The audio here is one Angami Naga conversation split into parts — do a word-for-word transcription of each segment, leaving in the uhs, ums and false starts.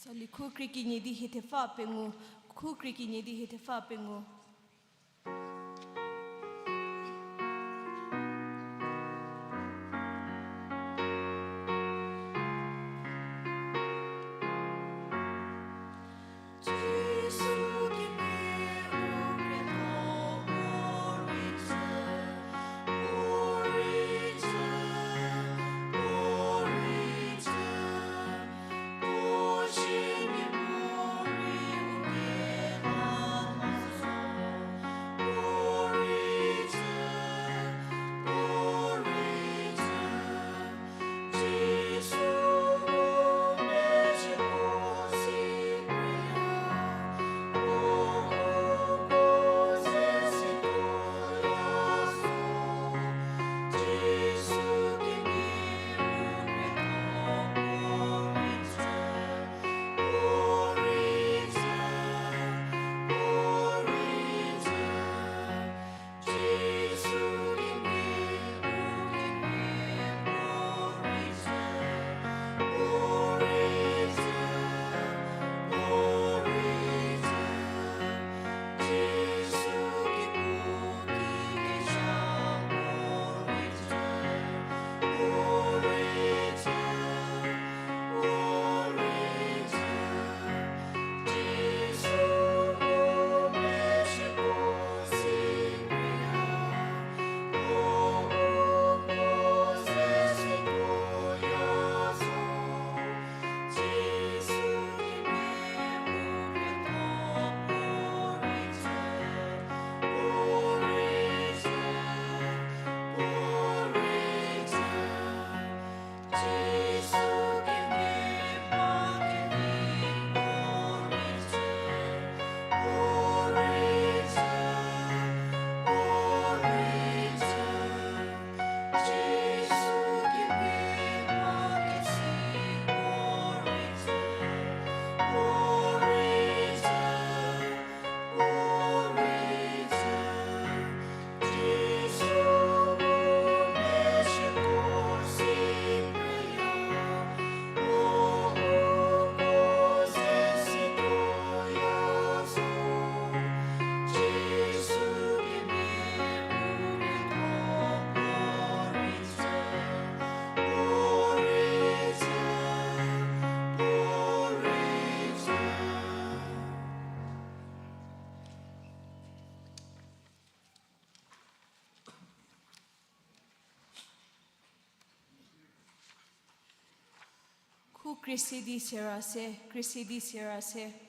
Ali khu krie kenie di hie thepfa pengou, khu krie kenie di hie thepfa pengou. Khu krie se di sera se, krie se di sera se.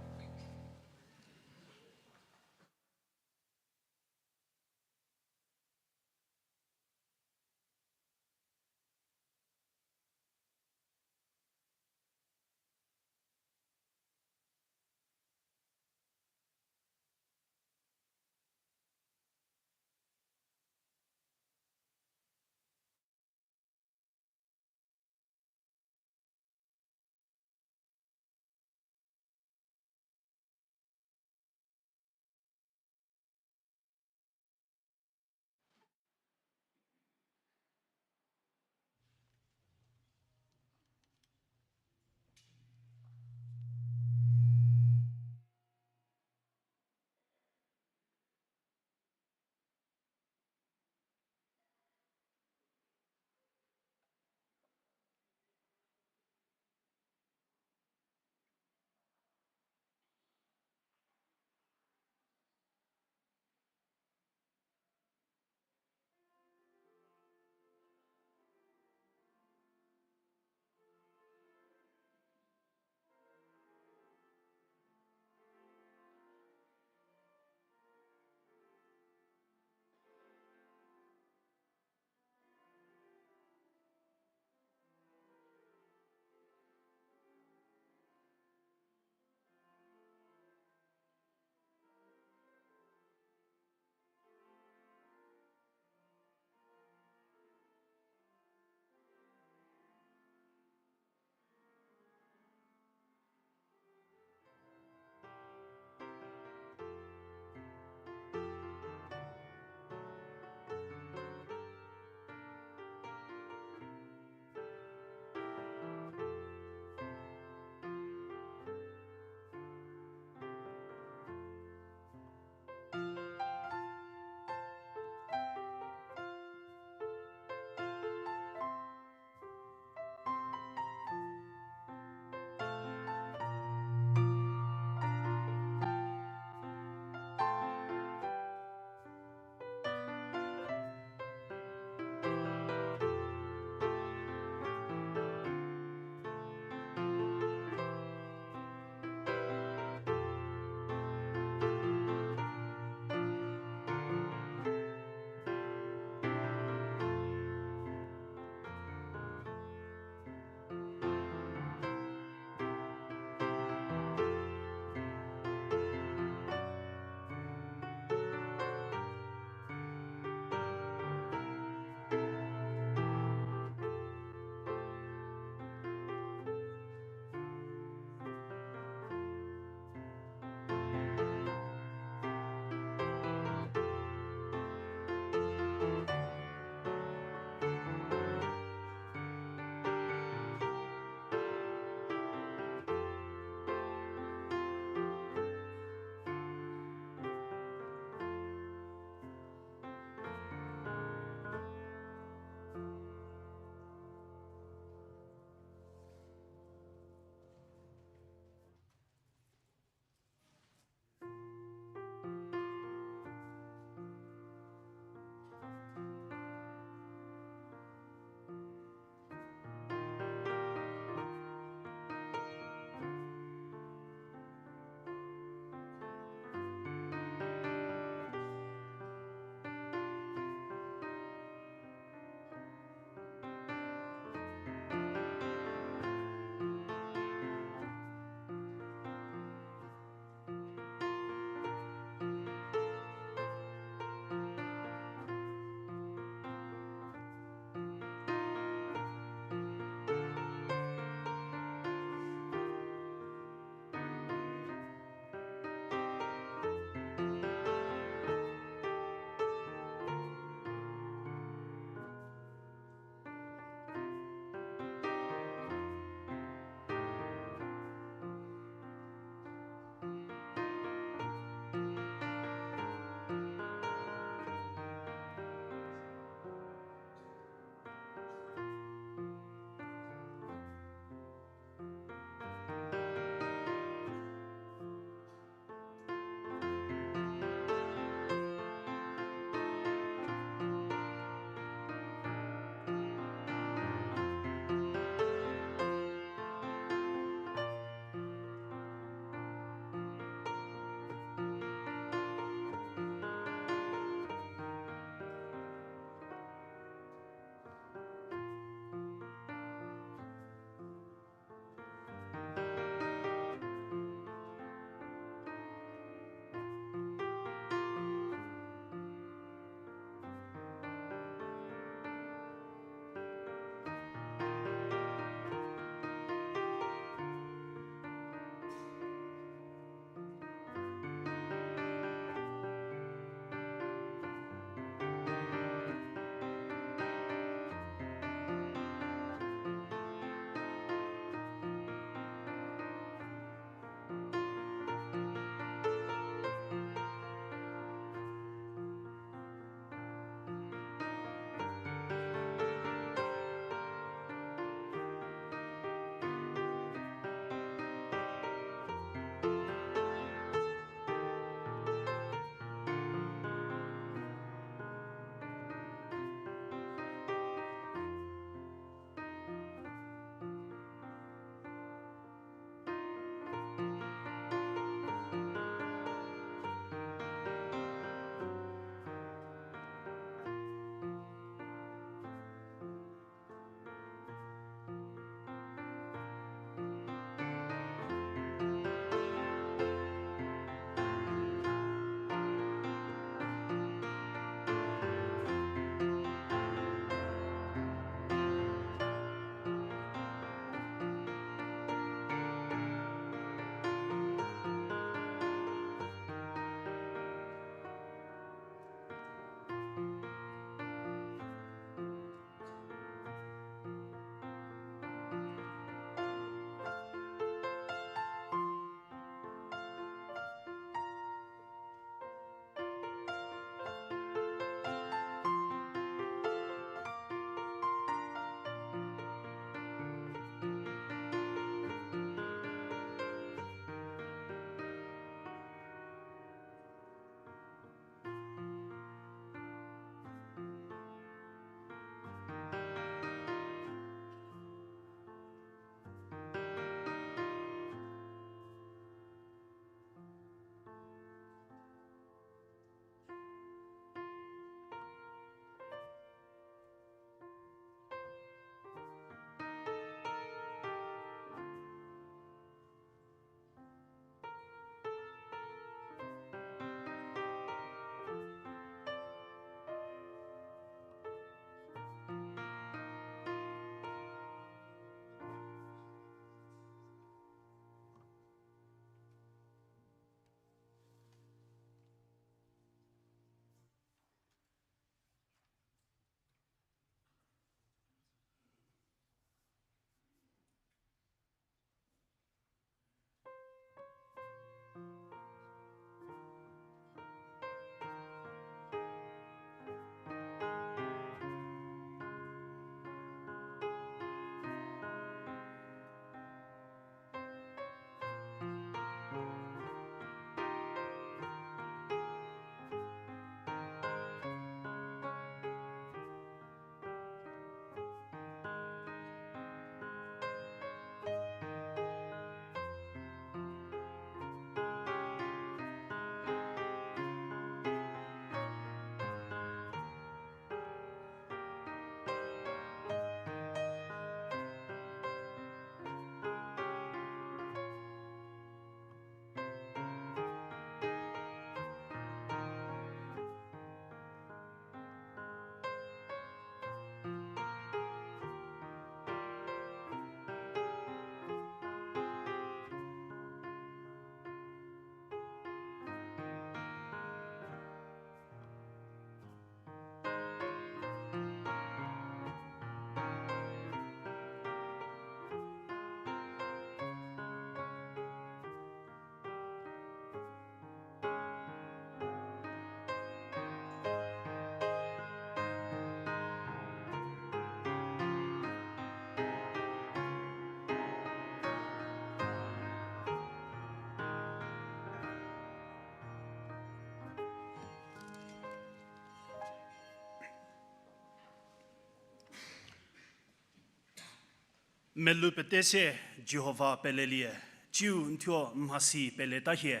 Melou pete se Jihova pelelie, tsiu n thuo n mhasi peleta hie.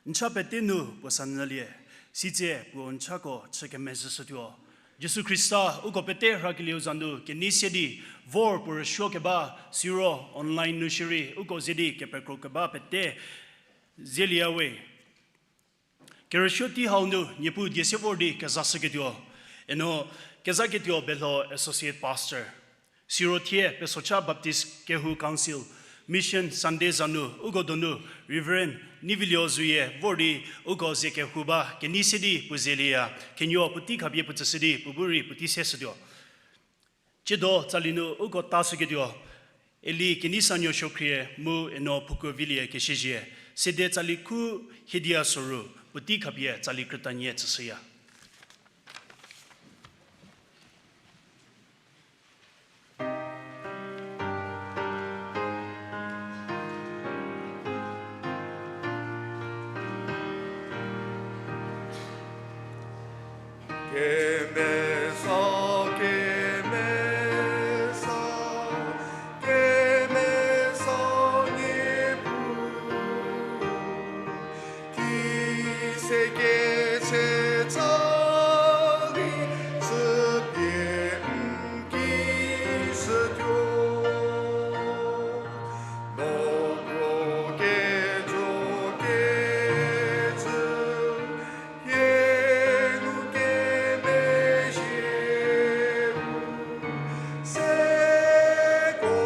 N cha pete nu puo sanyülie, sitse puo n chako chü kemezhüshütuo. Jisu Khrista uko pete rhakelieu za nu kenei se di vor puo rüsuo keba, siro online nu shierei uko ze di kepekro keba pete zelie we. Kerüsuo tei hau nu Niepuu die se vor di kezashüketuo, eno kezaketuo Belho Associate Pastor, siro thie Pesocha Baptist Kehou Council Mission Sunday za nu uko donu Reverend Nivilio Zuyie vor di uko ze kehou ba kenei se di puo zelieya, khenuo puotei khapie puo tsüshü di puo bu rei puotei seshütuo. Tsiedo tsali nu uko tashüketuo, Eli Keneisanuo Suokhrie mu eno Phukuo Vilie Kesiezie, sede tsali khu hiedia soru, puotei khapie tsali krütanie tsüshüya. Kemesa, kemesa, kemesa Niepuu, ki se ketse tsali chüpie n ki shütuo. Noko kejo kecü, hie nu kemezhie mu, seko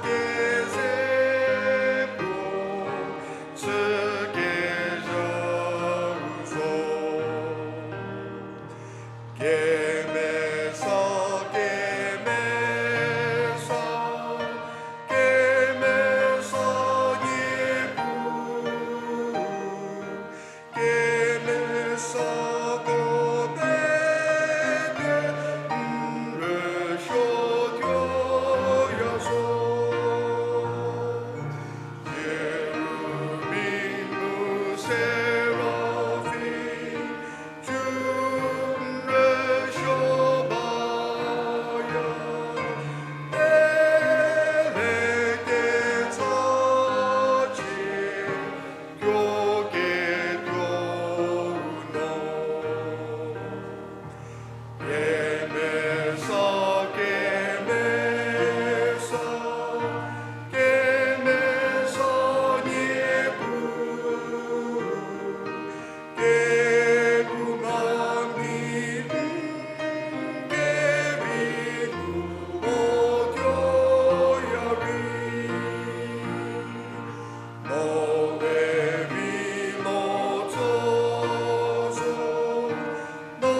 keze puo chü kezhau zo. Kemesa, kemesa, kemesa Niepuu, kemesa ko pete n rüsuotuo ya zo. Kerubim mu serafim, thuo n rüsuo baya, ele ketsa cie tuo ketuo no. Kemesa, kemesa, kemesa Niepuu, kephouma mi n kevi nu mo tuo ya rei. Mo le vi mo tso zo, mo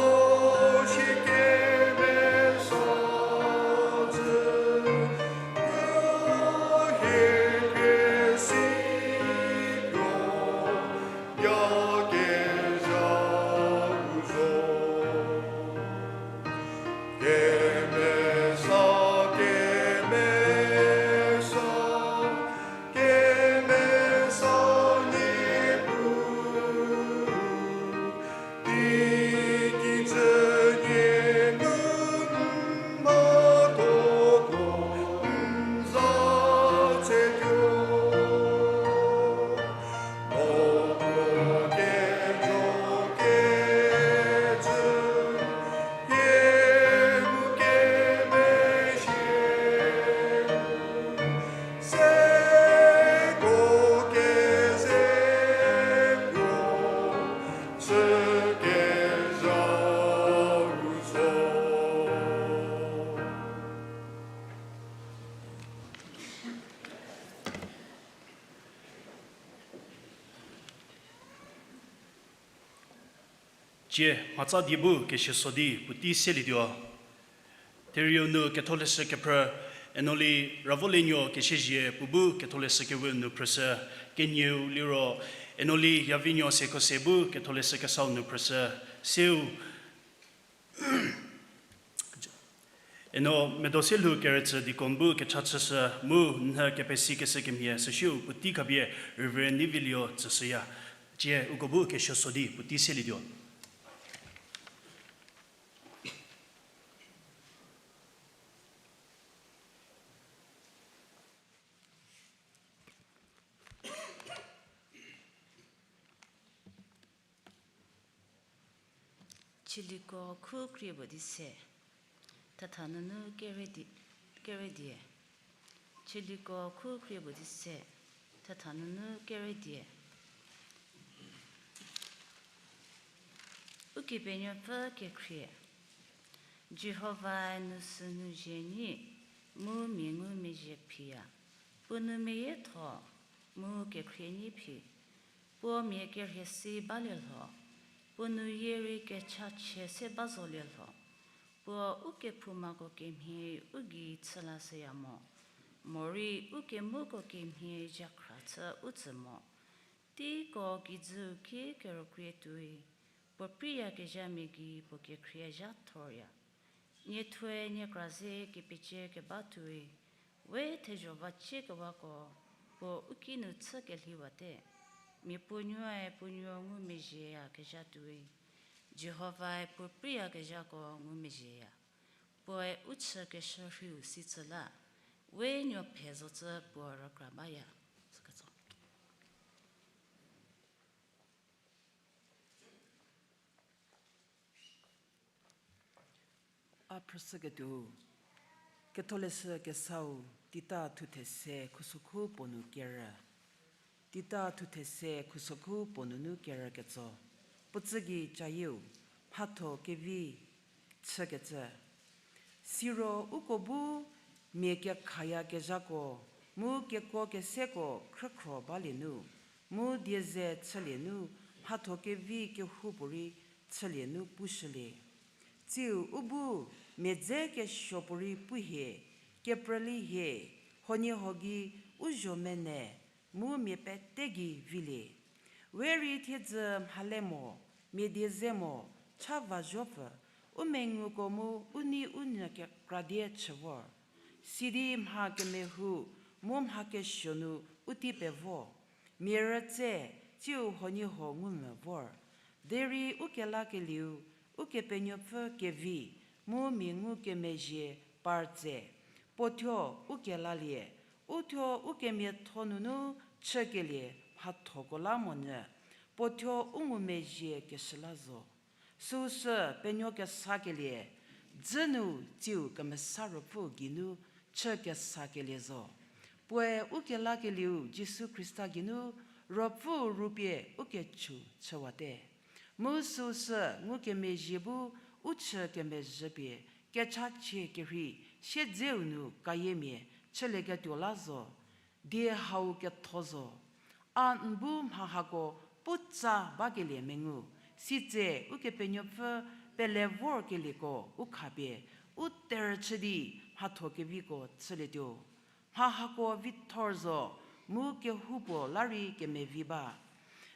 shi kemesa zhü, yo hie kesi tuo ya kezhau zo. Kemesa, kemesa, kemesa Niepuu, tiki tsünie nu n mhatho ko n za tsetuo. Tsie mhatsa die bu keshüso di puotei selietuo. Therieu nu Ketholeshü Kephrü Enoli Ravolenuo Kesiezie puo bu Ketholeshü Kewe nu phrüshü, kenieu liro Enoli Yavinuo Sekhose bu Ketholeshü Kesau nu phrüshü, seu Eno Medoselhou Kerüchü deacon bu kecha chüshü mu nhü kepesikeshü kemhie süshiu puotei khapie Reverend Nivilio tsüshüya. Tsie uko bu keshüso di puotei selietuo. Chiliko khu krie puo di se, thetha nunu kere di-, kere die. Chiliko khu krie puo di se, thetha nunu kere die. Ukepenuopfü kekhrie. Jihovae nu sünu zie nyi, mu mia ngumezhie phiya. Puo nu meyietho, mu kekhrie nyi phi. Puo mia kerhie si balie lho, puo nu yie rei kechachie se ba zolie lho. Puo u kephoumako kemhie u gei chü lashüya mo, morei u kemuko kemhie zhakhra chü u tsü mo. Teiko kijüu ki kerükrie tuoi, puo preiyakezhamia gei puo kekhrie zha thorya. Niethuoe niekra ze kepecie keba tuoi, we thezho vacie kewako, puo u ki nu chü kelhiwate. Mia puonuoe puonuo ngumezhieyakezha tuoi, Jihovae puo preiyakezhako ngumezhieya. Puoe u chükeshü rhiu si tsü la, we nuo phe zocü puo rükra baya. Süketso. A phrüshüketuo, Ketholeshü Kesau, Tita thuthe se khusokhu puo nu kerü. Tita thuthe se khusokhu puo nunu kerü ketso. Puo tsü gei cayieu, mhatho kevi chükecü. Siro uko bu mia kekhayakezhako, mu kekuo keseko khrükhro balie nu, mu die ze chülie nu, mhatho kevi kehoupuorei chülie nu pushülie. Tsiu u bu mia dze kesuopuorei pu hie, keprüli hie, huoniehuo gei u zho mene, mu mia pete gei vilie. We rei thiedzü mhale mo, mia die ze mo, cha va zhopfü, u menguko mu u nei u nyü kekra die chü vor. Sidi mha kemehou, mu mha kesuo nu u tei pevo. Mia rütse, tsiu huoniehuo ngumvü vor. Derei ukelakelieu, Ukepenuopfü kevi, mu mia ngukemezhie par tse. Puo thuo u kelalie, u thuo u kemiatho nunu chükelie mhathoko la monyü, puo thuo u ngumezhie keshü la zo. Süusü penuo kesakelie, dzü nu tsiu Kemesa Ruopfü geinu chü kesakelie zo. Puoe ukelakelieu Jisu Khrista geinu Ruopfü rupie u kechu chüwate. Mu süusü ngukemezhie bu u chü kemezhüpie kechachie kerhei siedzeu nu kayiemia chülieketuo la zo. Die hau ketho zo. A n bu mha hako putsa bakelie mengu, sitse Ukepenuopfü pele vorkelieko u khapie u terüchü di mhatho keviko chülietuo. Mha hako vithor zo, mu kehoupuo la rei kemevi ba.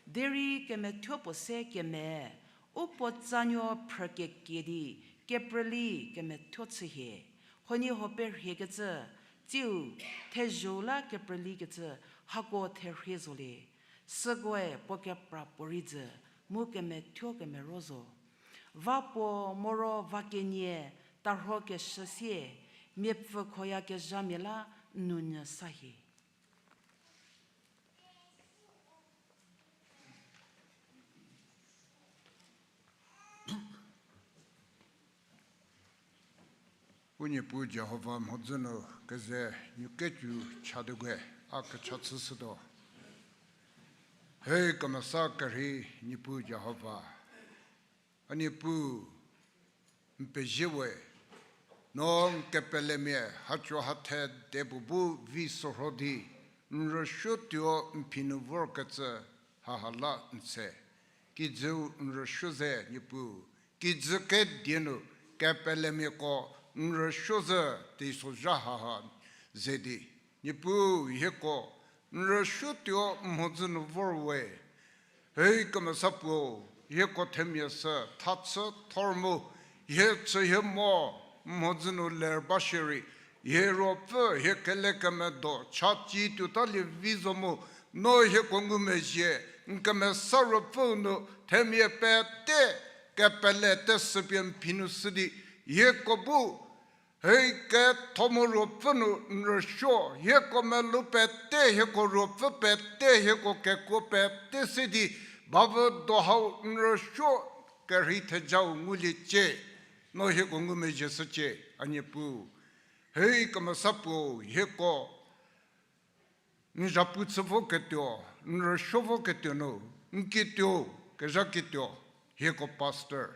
Derei kemethuo puo se keme, u puotsanuo phrükekie di keprüli kemethuo chü hie. Huoniehuo perhiekecü, tsiu thezho la keprülikecü hako therhie zolie. Sükoe puo kepra puorei jü, mu kemethuo kemero zo. Va puo moro va kenie tarhokeshü sie, miapfü khoyakezhamia la n nounyü sa hie. U Niepuu Jihova, mhodzü nu keze nukecu chadegue a kecha chüshütuo. Hei kemesa kerhei Niepuu Jihova, a Niepuu, n pezie we, no n kepelemia haco hathe depuo bu vi sorho di, n rüsuotuo n phi nu vorkecü haha la n tse. Kijüu n rüsuo ze Niepuu, kijü kedie nu kepelemiako n rüsuo zhü teisozha haha ze di, Niepuu hieko n rüsuotuo n mhodzü nu vor we. Hei kemesa puo, hieko themia sü thachü thor mu, hie chü hie mo, n mhodzü nu ler ba shierei, hie ruopfü hie kelekemedo chaci tuotalie vi zo mu, no hieko ngumezhie, n kemesa ruopfüu nu themia pete kepele teshüpie n phi nu shü di, hieko bu hei ketho mo ruopfü nu n rüsuo, hieko melou pete, hieko ruopfü pete, hieko kekuo pete se di, bavü do hau n rüsuo, kerhei thejau nguliecie, no hieko ngumezhieshücie, a Niepuu. Hei kemesa puo, hieko n zhapu chü voketuo, n rüsuo voketuo nu, n kituo, kezha kituo, hieko pastor.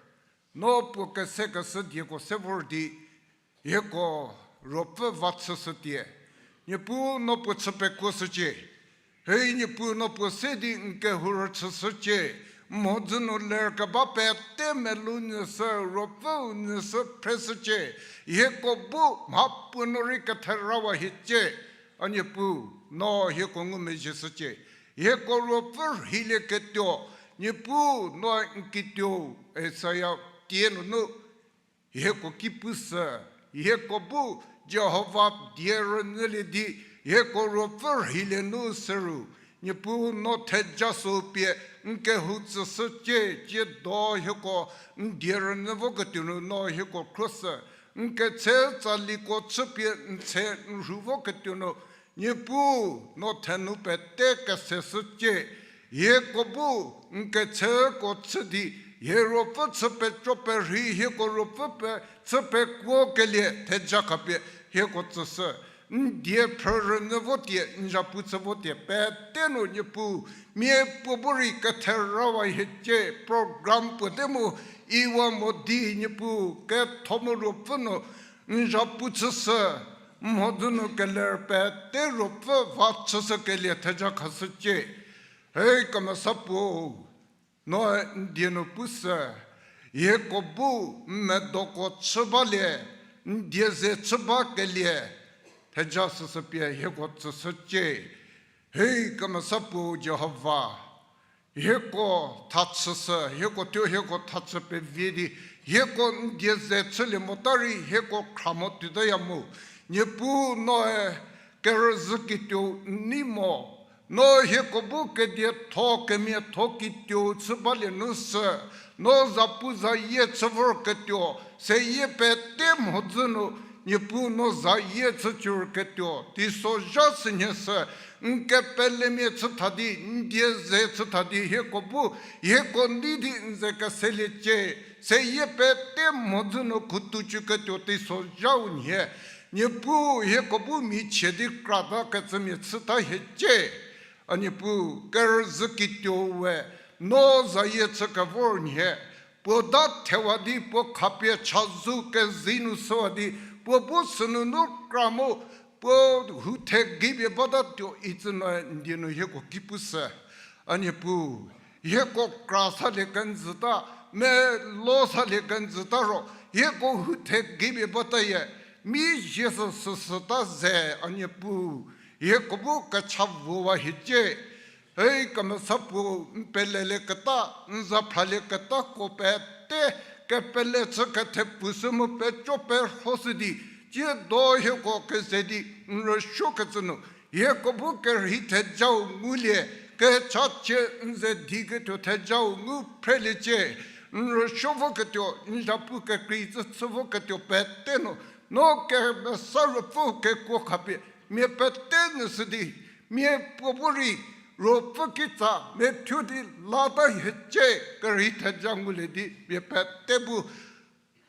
No puo kesekeshü dieko se vor di, hieko ruopfü va chüshütie. Niepuu no puo chü pekuoshücie. Hei Niepuu no puo se di n kehou rüchüshücie. Mhodzü nu lerkeba pete melou nyüshü, ruopfüu nyüshü phreshücie. Hieko bu mhapuo nu rei ketherawa hiecie. A Niepuu, no hieko ngumezhieshücie. Hieko ruopfü rhilieketuo, Niepuu no n kituo, Isaia tie nunu hieko ki pushü, hieko bu Jihova die rünyülie di, hieko ruopfü rhilie nu seru, Niepuu no theja sü pie n kehou tsüshücie, tsiedo hieko n die rünyü voketuo nu no hieko khruoshü, n ketse tsaliko chüpie n tse n rhu voketuo nu, Niepuu, no thenu pete keseshücie, hieko bu n ketseko chü di, hie ruopfü chü peco perhei, hieko ruopfü pe chü pekuokelie theja khapie hieko tsüshü. N die phrü rünyü votie, n zhapu chü votie, pete nu Niepuu, miapuo bu rei ketherawa hiecie, program puo te mu, iwa mo di Niepuu, ketho mu ruopfü nu n zhapu chüshü, mhodzü nu keler pete ruopfü va chüshükelie theja khashücie. Hei kemesa puo, no n die nu pushü, hieko bu n medoko chü balie, n die ze chü bakelie theja süshü pie hieko tsüshücie. Hei kemesa puo Jihova, hieko tha chüshü, hieko thuo hieko tha chü pevie di, hieko n die ze chülie mota rei hieko khra mo tuotaya mu. Niepuu noe kerüzhü kituo n nei mo, no hieko bu kedietho kemiatho kituo chü balie nu sü, no zapu zayie chü vorketuo, seyie pete mhodzü nu, Niepuu no zayie chü cürketuo, teisozha sünhie sü, n kepelemia chü tha di, n die ze chü tha di, hieko bu, hieko nei di n ze keseliecie, seyie pete mhodzü nu khutucüketuo teisozhau nhie, Niepuu hieko bu michie di krata kecümia chüta hiecie. A Niepuu, kerüzhü kituo we, no zayie chü kevor nhie, puo da thewa di, puo khapie chazou kezei nu shüwa di, puo bu sünunu kra mu, puo hu the gei pie bata tuo icü noe n die nu hieko ki pushü. A Niepuu, hieko kra salie kenjüta, melo salie kenjüta ro, hieko hu the gei pie batayie, mi zie sü süsüta ze, a Niepuu, hieko bu kecha vowa hiecie. Hei kemesa puo, n pelelieketa, n za phralieketako pete, kepele chü kethepfu sü mu peco perhoshü di, tsiedo hieko keze di n rüsuokecü nu, hieko bu kerhei thejau ngulie, kechachie n ze diketuo thejau ngu phreliecie, n rüsuo voketuo, n zhapu kekrei zü chü voketuo pete nu, no kemesa ruopfü kekuo khapie, mia pete nyüshü di, mia puo bu rei, ruopfü kitsa, mia thuo di lata hiecie, kerhei theja ngulie di, mia pete bu,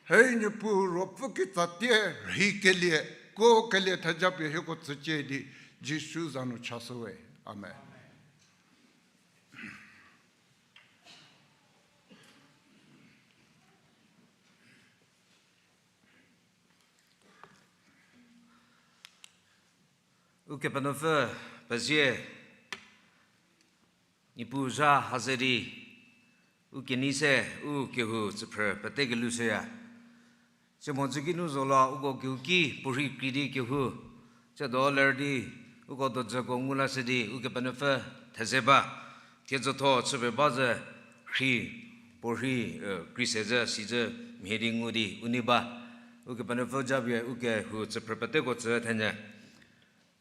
hei Niepuu ruopfü kitsa tie, rheikelie, kuokelie theja pie hieko tsücie di, Jisu za nu chashüwe. Amen. Ukepenuopfü pezie, Niepuu zha ha ze di, u kenei se, u kehou tsüphrü pete kelushüya. Tsie mhodzü ki nu zolo uko kehouki puorhi krei di kehou, tsiedo ler di, uko dodzüko ngu lashü di, Ukepenuopfü theze ba, thiedzütho chüpie ba ze, rhi, puorhi, krei se zü, si zü, mhie di ngu di, u nei ba. Ukepenuopfü japie, u kehou tsüphrü peteko tsü thenyü.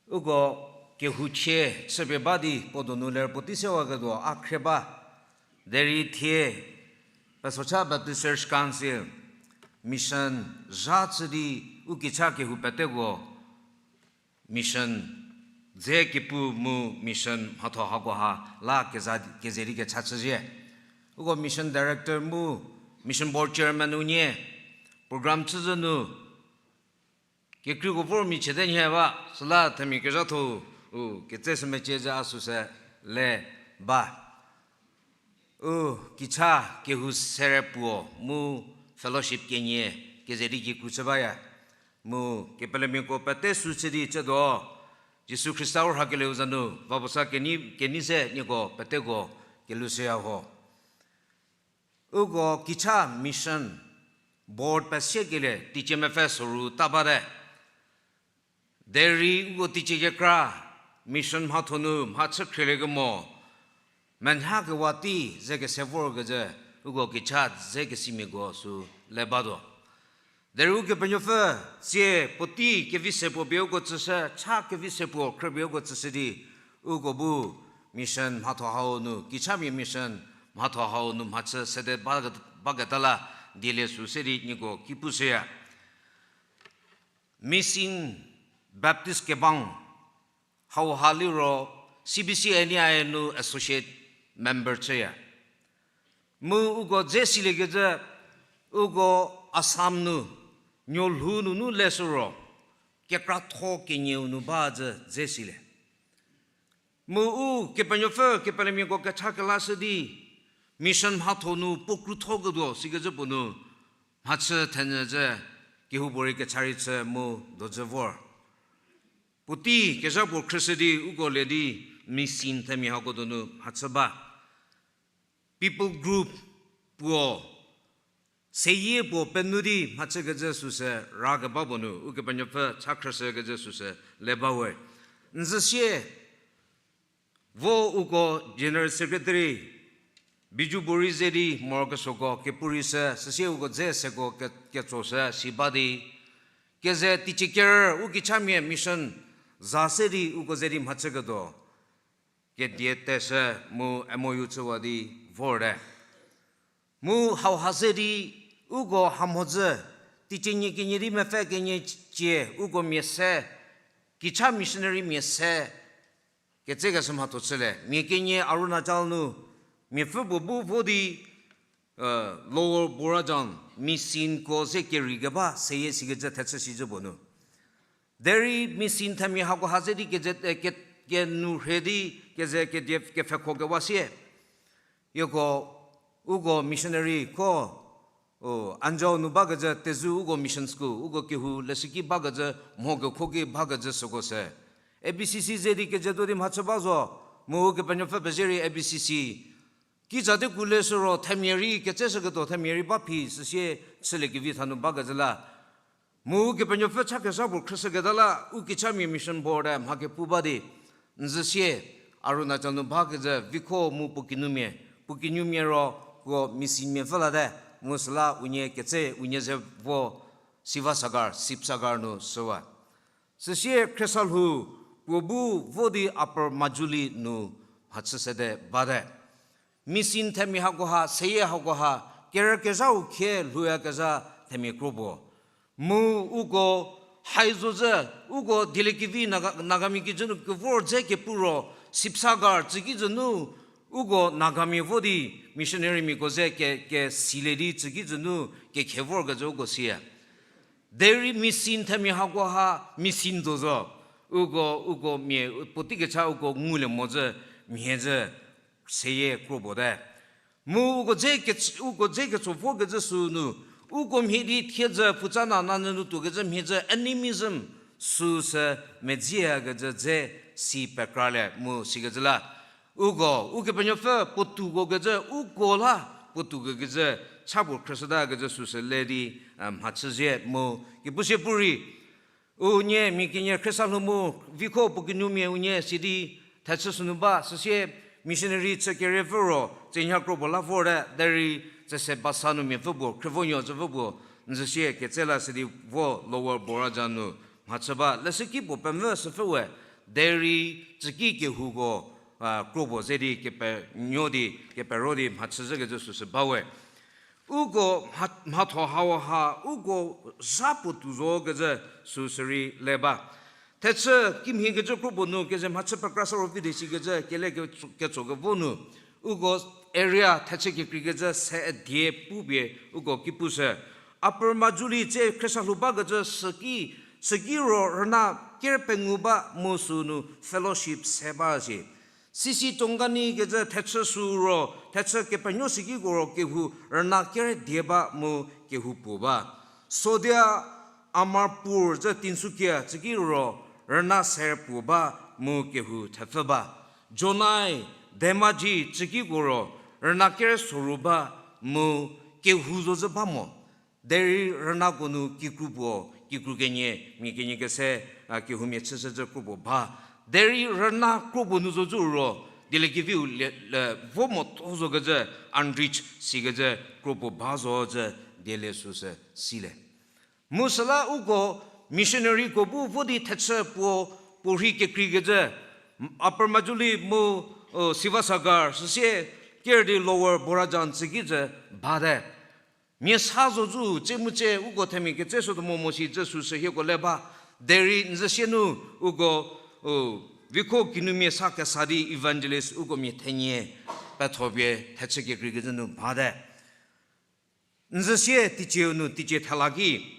Uko kehouchie chüpie ba di puo donu ler puotei sewaketuo a khrie ba. Derei thie Pesocha Baptist Church Council mission zha chü di u kicha kehou peteko mission dze kepu mu mission mhatho hakoha la keza, keze di kecha chüzhie. Uko mission director mu Mission Board Chairman unie program chüzhü nu, kekreiko vor mia chiete nhie ba, süla themia kezhatho-u, u, ketse sü mecie zhü a süsü le ba. U, kicha kehou sere puo mu fellowship kenie keze di kikru chü baya. Mu kepelemiako pete sü chü di chütuo, Jisu Khrista u rhakelieu za nu, va puo sa kenei, kenei se nieko peteko kelushüya ho. Uko kicha mission board pesiekelie teicie mepfü soru ta bate. Derei uko teicie kekra mission mhatho nu mhachü khrielie kemo, menhakewa tei ze kese vorkezhü, uko kicha ze kesimiako sü le batuo. Derei Ukepenuopfü tsie puotei kevi se puo pie uko tsüshü, cha kevi se puo khrüpie uko tsüshü di, uko bu mission mhatho hau nu, kichamia mission mhatho hau nu mhachü sede ba, baketa la dielie sü se di nieko ki pushüya. Mission Baptist Kebang hauha liro C B C N E I nu associate member chüya. Mu uko dze siliekecü, uko Assam nu, nuolhou nunu leshü ro, kekratho kenieu nu ba zhü dze silie. Mu u Kepenuopfü kepelemiako kecha kelashü di, mission mhatho nu puo krutho ketuo sikecü puo nu, mhachü thenyü zhü, kehoupuorei kecha rei chü mu dojü vor. Puotei kezha puo khrüshü di uko le di mission themia hako donu mhachü ba. People group puo, seyie puo penuo di mhachükecü süsü rakeba puo nu Ukepenuopfü cha khrüshükecü süsü le bawe. N zhüsie, vo uko General Secretary Biju Bori ze di morokesuoko kepu rei shü, süsie uko dze seko ke-, ketsoshü si ba di, keze teicie ker u kichamia mission za se di uko ze di mhachüketuo kedie teshü mu M O U chüwa di vorte. Mu hauha se di uko hamhodzü, teicie nie kenie di mepfü kenie cie uko mia se, kicha missionary mia se, ketsekeshü mhatho chülie. Mia kenie Arunachal nu, miapfü puo bu vo di, Lower Borajan, mission ko ze kerei keba seyie sikecü thechü sizhü puo nu. Derei mission themia hakoha ze di keze, e, ke-, kenu rhe di keze kedie kepfhekho kewa sie. Yoko, uko missionary ko, o, Anzho nu bakecü tezü uko mission school, uko kehou leshüki bakecü mho kekhoki bakecü süko se. A B C C ze di keze tuo di mhachü ba zo, mu Ukepenuopfü pezie rei A B C C. Kiza di ku leshü ro themia rei ketseshüketuo themia rei ba phi süsie chüliekevi thanu bakecü la. Mu Ukepenuopfü cha kezha puo khrüshüketa la, u kichamia mission board mha kepu ba di. N zhüsie, Arunachal nu bakecü Vikho mu puo kinumia, puo kinumia ro ko missionmia pfü late, mu süla unie ketse unie ze vo Sivasagar, Sibsagar nu shüwa. Süsie Khriestalhou puo bu vo di Upper Majuli nu mhachü sede bate. Mission themia hakoha, seyie hakoha, kerükezhau khie lhouyakezha themia kro puo. Mu uko hai zo zhü, uko dieliekevi Naga, Nagami kijü nu kevor dze kepu ro, Sibsagar tsükijü nu, uko Nagamia vo di missionarymiako ze ke, kesilie di tsükijü nu kekhe vorkecü uko siya. Derei mission themia hakoha mission zo zo. Uko, uko mia, puotei kecha uko ngulie mo zhü, mhie zhü, seyie kro puo te. Mu uko dze ke, uko dze ketso vokecü sünu, uko mhie di thie zhü pfutsa na nanyü nu tuokecü mhie zhü animism süsü medziyakecü dze si pekralie mu sikecü la. Uko, Ukepenuopfü puotou ko kecü, uko la puotou ko kecü, cha puo khrüshütakecü süsü le di, mhachüzie mu, kepusie pu rei, unie mia kenie Khriestalhou mu, Vikho puo kinumia unie sidi, thechü sünu ba, süsie missionary chü keriepfü ro, tsenhakro puo la vorte, derei, tsese basa nu miapfü puo, khrievonuo tsüpfü puo, n zhüsie ketse la sidi vo Lower Borajan nu, mhachü ba, leshüki puo pemvü süpfü we, derei, tsüki kehouko, a, kro puo ze di kepenuo di, kepero di mhachüzhükecü süsü ba we. Uko mha-, mhatho hauha, uko zha puotou zo kecü süsü rei le ba. Thechü kimhie kecü kro puo nu keze mhachü pekra sa ro vi di sikecü kele ketso, ketso kevo nu. Uko area thechü kekreikecü se die pupie uko ki pushü. Upper Majuli tse khriesa lhou bakecü süki, süki ro rüna ker pengou ba mu sünu fellowship se ba shi. Sisi Tongani kecü thechü sü ro, thechü kepenuo süki ko ro kehou rüna ker die ba mu kehou puo ba. Sodia Amarpur zü Tinsukia tsüki ro rüna ser puo ba mu kehou thepfü ba. Jonai, Dhemaji tsüki ko ro rüna ker soru ba mu kehou zo zü ba mo. Derei rünako nu kikru puo, kikru kenie, mia kenie kese, a, kehoumia chüshü zü kro puo ba. Derei rüna kro puo nu zo zü ro, dieliekeviu le, le, vo mo to zo kezü, unreached si kezü kro puo ba zo zü, diele süsü sile. Mu süla uko missionaryko bu vo di thechü puo, puo rhi kekreikecü, Upper Majuli mu, o, Sivasagar, süsie ker di Lower Borajan tsüki zü bate. Mia sa zo zü, tse mu tse, uko themia ketse sütuo mo mo si zü süsü hieko le ba. Derei n zü sie nu, uko, o, viko kinumia sa kesa di evangelist uko mia thenie, petho pie thechü kekreikecü nu bate. N zü sie teicie nu, teicie thela ki,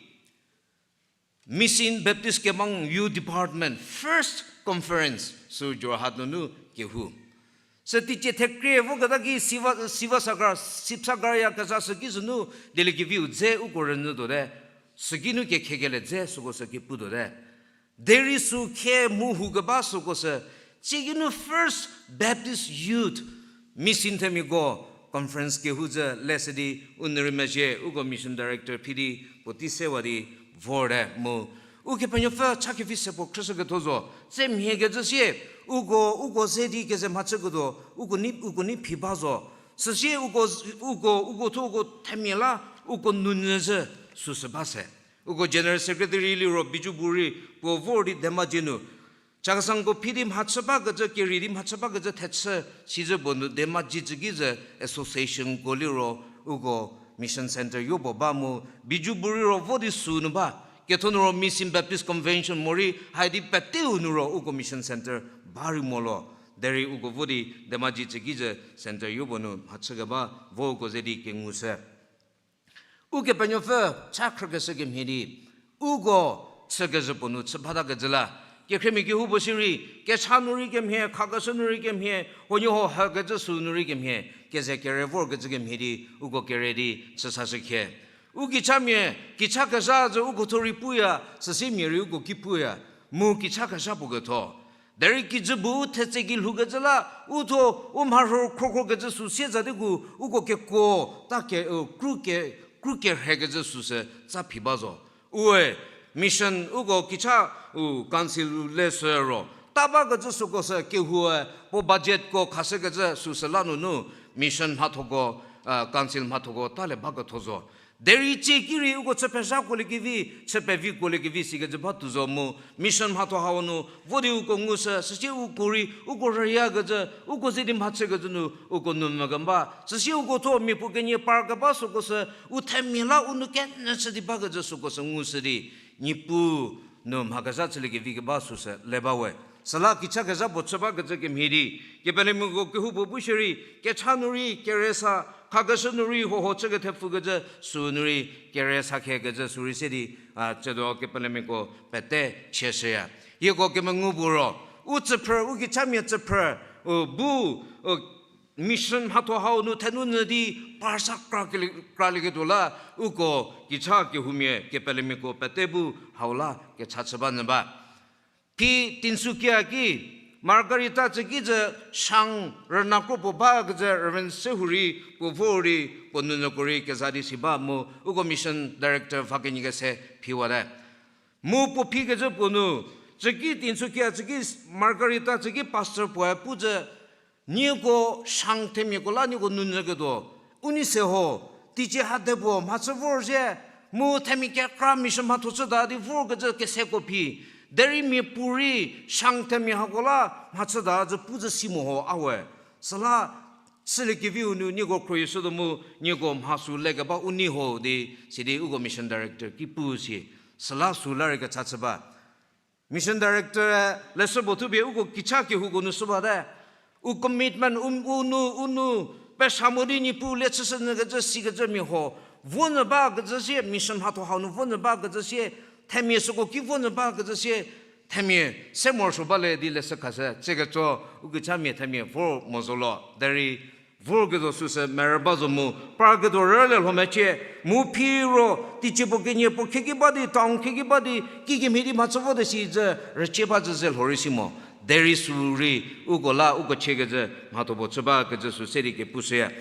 Mission Baptist Kemang Youth Department First Conference sü Jorhat nunu kehou. Sü teicie thekrie voketa ki Siva, Sivasagar, Sibsagar ya kezha süki sünu dieliekeviu dze uko rünyü tuote. Süki nu kekhekele dze süko sü ki pu tuote. Derei sü khe mu hu keba süko sü, tsiki nu First Baptist Youth Mission themiako conference kehou zü leshü di u nu rei mezhie uko mission director phi di puotei sewa di vorte mu. Ukepenuopfü cha kevi se puo khrüshüketho zo, tse mhie kecü sie, uko, uko ze di keze mhachüketuo, uko ni, uko ni phi ba zo. Süsie uko, uko, uko thuo uko themia la, uko nunyü zü süsü ba se. Uko General Secretary liro Biju Buri puo vor di Dhemaji nu. Chakhesangko phi di mhachü bakecü, keri di mhachü bakecü thechü, sizü puo nu Dhemaji tsüki zü associationko liro uko mission center yopuo ba mu, Biju Buri ro vo di sünu ba, ketho nu ro Mission Baptist Convention morei, haidi peteu nu ro uko mission center ba rei mo lo, derei uko vo di Dhemaji tsüki zü center yopuo nu mhachükeba vo uko ze di kengushü. Ukepenuopfü cha khrükeshü kemhie di, uko chükezhü puo nu chü bata kecü la, kekhremia kehoupuo shierei, kecha nu rei kemhie, khakeshü nu rei kemhie, huoniehuo hükecü sü nu rei kemhie, keze kere vorkecü kemhie di, uko kere di chüsashü khie. U kichamia, kicha kezha zü uko thuo rei puya, süsie mia rei uko ki puya, mu kicha kezha puo ketho. Derei kijü bu thetse ki lhoukecü la, u thuo, u mharhü khrokhro kecü sü sie za di gu, uko kekuo, ta ke, u, kru ke, kru kerhekecü süsü tsa phi ba zo. Ue, mission uko kicha, u, council le sü ro. Ta bakecü süko sü kehoue, puo budgetko khashükecü süsü la nunu, mission mhathoko, a, council mhathoko ta le baketho zo. Derei tsie ki rei uko chü pezhakuoliekevi, chü pevikuoliekevi sikecü ba tuo zo mu, mission mhatho hau nu, vo di uko ngushü, süsie uko rei, uko rüyakecü, uko ze di mhachükecü nu, uko nu mvü keba. Süsie uko thuo miapuo kenie par keba süko sü, u themia la u nu kenyü chü di bakecü süko sü ngushü di, Niepuu nu mha kezha chüliekevi keba süsü le ba we. Süla kicha kezha puo chü bakecü kemhie di, kepelemiako kehoupuo bu shierei, kecha nu rei keresa, khakeshü nu rei huohuo chü kethepfükecü sü nu rei keresa khekecü sü rei se di, a, tsiedo kepelemiako pete chieshüya. Hieko kemengu puo ro, u tsüphrü, u kichamia tsüphrü, u bu, u mission mhatho hau nu thenou nyü di parsa kra keli-, kralieketuo la, uko kicha kehoumia kepelemiako pete bu hau la kecha chü ba nyü ba. Phi Tinsukia ki, Margarita tsü ki zü shang rüna kro puo bakecü Reverend Sehou rei puo vo rei puo nunyüko rei keza di si ba mu uko mission director va kenyikese phiwate. Mu puo phikecü puo nu, tsü ki Tinsukia tsü ki Margarita tsü ki pastor puoe pu zü, nieko shang themiako la nieko nunyüketuo, u nei se ho, teicie hade puo mhachü vor zhie, mu themia kekra mission mhatho chüta di vorkecü keseko phi, derei miapuorei shang themia hako la mhachüta zü pu zü si mo ho a we. Süla, chüliekeviu nu nieko khrohishütuo mu nieko mha sü lekeba u nei ho di, sidi uko mission director ki pu si, süla sü la rei kecha chü ba. Mission director leshü puo thupie uko kicha kehouko nu shü bate. u commitment, u, u nu, u nu, pesa mo di Niepuu le chüshü nyü kecü, si kecü mia huo, vo nyü ba kecü sie, mission mhatho hau nu vo nyü ba kecü sie, themia süko ki vo nyü ba kecü sie, themia se morosuo ba le di leshü khashü, tsie ketso, u kecha mia themia vor mo zo lo, derei, vor ketuo süsü merü ba zo mu, par ketuo rüle lho mecie, mu phi ro, teicie puo kenie puo khieki ba di, town khieki ba di, kikemhie di mhachü vo de si zü, rücie ba zü ze lho rei si mo. Derei sü rei, uko la, uko chie kecü, mhatho puo chü ba kecü sü se di kepushüya.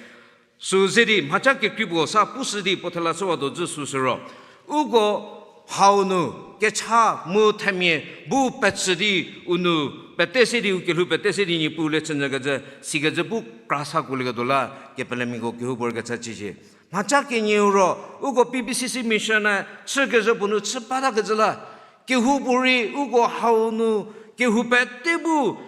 Sü ze di, mhacha kekrei puo sa pushü di, puo thela chüwatuo zü süsü ro. Uko hau nu, kecha mu themia, bu petsü di, u nu, pete se di, u kelhou pete se di, Niepuu le chünyü kecü, si kecü bu kra sa kuolieketuo la, kepelemiako kehoupuorei kecha cicie. Mhacha kenieu ro, uko P B C C mission-e, chü kezhü puo nu chü bata kecü la, kehoupuorei, uko hau nu, kehou pete bu,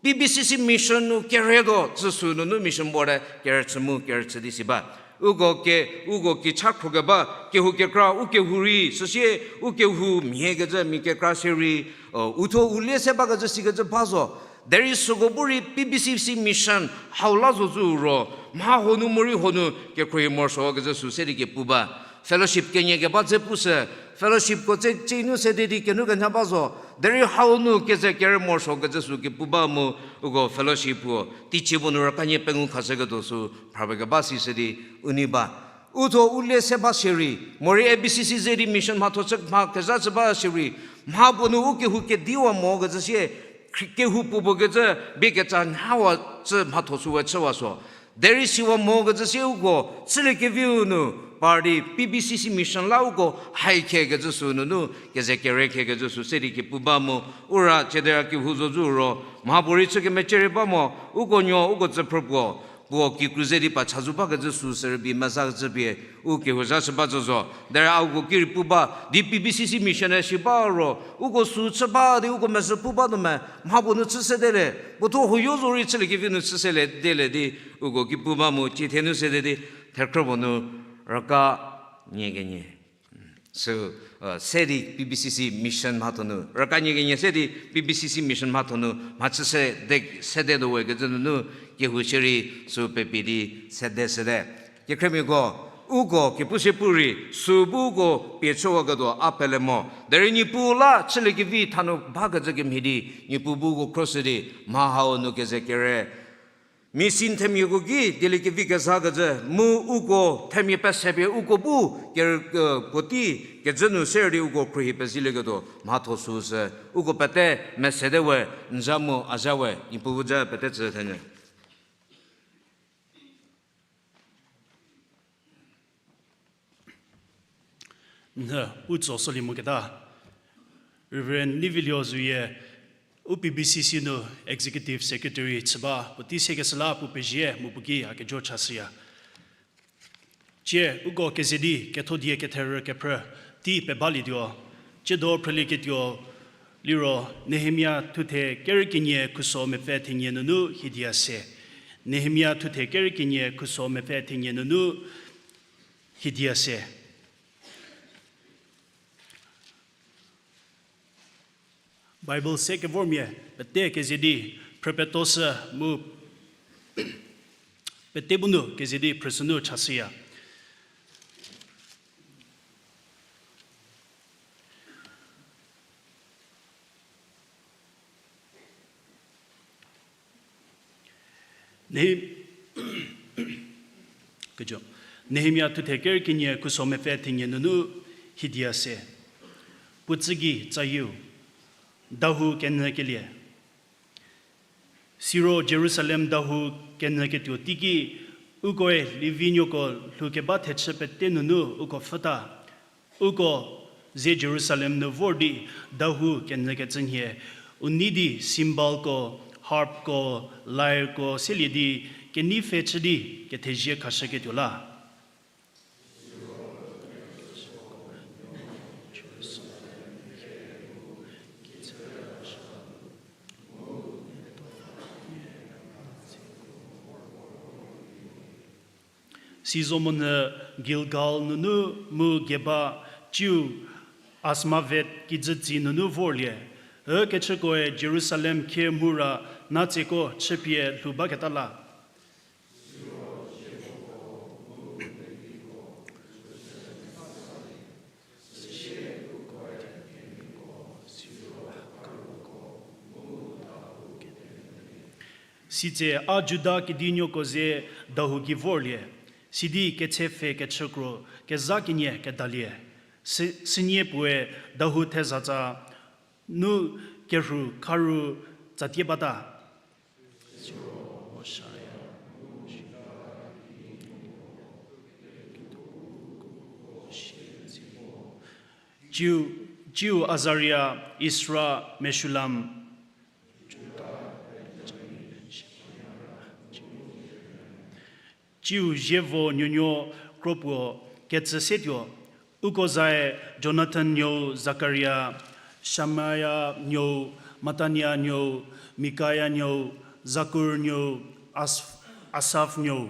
P B C C mission nu kerhetuo, zü sü nunu mission board-e kerüchü mu kerüchü di si ba. Uko ke, uko kicha khro keba, kehou kekra, u kehou rei, süsie, u kehou mhie kecü, mia kekra se rei, o, uthuo u lie se ba kecü si kecü ba zo. Derei süko bu rei P B C C mission hau la zo zü ro, mha huo nu morei huo nu kekhruohi morosuo kecü sü se di kepu ba. Fellowship kenie keba dze pushü, fellowshipko tse, tse nu sede di kenu kenya ba zo. Derei hau nu keze kerü morosuo kecü sü kepu ba mu, uko fellowship puo, teicie puo nu rükanie pengou khashüketuo sü, phrapie keba si se di, u nei ba. Uthuo u lie se ba shierei, morei A B C C ze di mission mhatho chü mha kezha chü ba shierei, mha puo nu u kehou kediwa mo kecü sie, khri-, kehou puo puo kecü, bie kecha nhawa chü mhatho süwe chüwa so. Derei siwa mo kecü sie uko, chüliekeviu nu, par di P B C C mission la uko, haikhe kecü sü nunu, keze kere khe kecü sü se di kepu ba mu, u ra, ciedera kehou zo zü ro, mha puorei chü kemecierei ba mo, uko nuo, uko tsüphrü puo, puo kikru ze di pa chazou ba kecü sü se rübei meza kecü pie, u kehou zha shü ba zo zo. Derei a uko ki rei pu ba, di P B C C mission-e si ba ro, uko sü chü ba di uko mezhü pu ba nu me, mha puo nu chü sede le, puothuo huoyo zo rei chüliekeviu nu chü sede le di, uko ki pu ba mu, cie the nu sede di, thekhrü puo nu, rüka nie kenie. Sü, se di P B C C mission mhatho nu, rüka nie kenie se di P B C C mission mhatho nu, mhachü sede, sede tuo we kecü nunu, kehou shierei sü pepi di sede sede. Kekhremiako, uko kepu sie pu rei, sü bu uko pie chüwaketuo a pele mo. Derei Niepuu la chüliekevi thanu ba kecü kemhie di, Niepuu bu uko khroshü di, mha hau nu keze kere. Mission themiako ki dieliekevi kezha kecü, mu uko themia pesepie uko bu ker-, puotei kecü nu ser di uko khruohi pezhilieketuo mhatho süsü, uko pete mesede we, n za mu a za we, Niepuu bu za pete tsü thenyü. Nhü, u tso solie moketa. Reverend Nivilio Zuyie, u P B C C nu Executive Secretary chü ba, puotei sekeshü la puo pezie mu puo ki a kejo chashüya. Cie, uko keze di ketho die ketherü kephrü tei pebalietuo, tsiedo phrülieketuo liro Nehemia thuthe kerü kenie khuso mepfü thenie nunu hidia se. Nehemia thuthe kerü kenie khuso mepfü thenie nunu hidia se. Bible se kevormia pete keze di phrüpetoshü mu pete bu nu keze di phrüshü nu chashüya. Nehe-, Kejo. Nehemia thuthe kerü kenie khuso mepfü thenie nunu hidia se. Puo tsü gei tsayieu, dahou kenyükelie. Siro Jerusalem dahou kenyüketuo teiki, ukoe Levi nuoko lhoukeba thechü pete nunu uko pfhüta. Uko ze Jerusalem nu vor di dahou kenyükecü nhie, u nei di cymbalko, harpko, lyreco selie di kenei pfhe chü di kethezie khashüketuo la. Sizomonyü Gilgal nunu mu Geba tsiu Azmavet kijütsi nunu vorlie. Ükechükoe Jerusalem khie mhura Natseko chüpie lhou baketa la. Sitse a Juda kedinuoko ze dahou gei vorlie, sidi ketsepfhe kechükro kezha kenie kedalie. Sü-, sünie puoe dahou thezatsa nu kerhu kharu tsatie bata. Tsiu, tsiu Azaria, Isra, Meshulam. Tsiu zievo nuonuo kropuo kecü setuo. Uko zae Jonathan nuou Zakaria, Shemaya nuou, Matania nuou, Mikaya nuou, Zakur nuou, As-, Asaf nuou.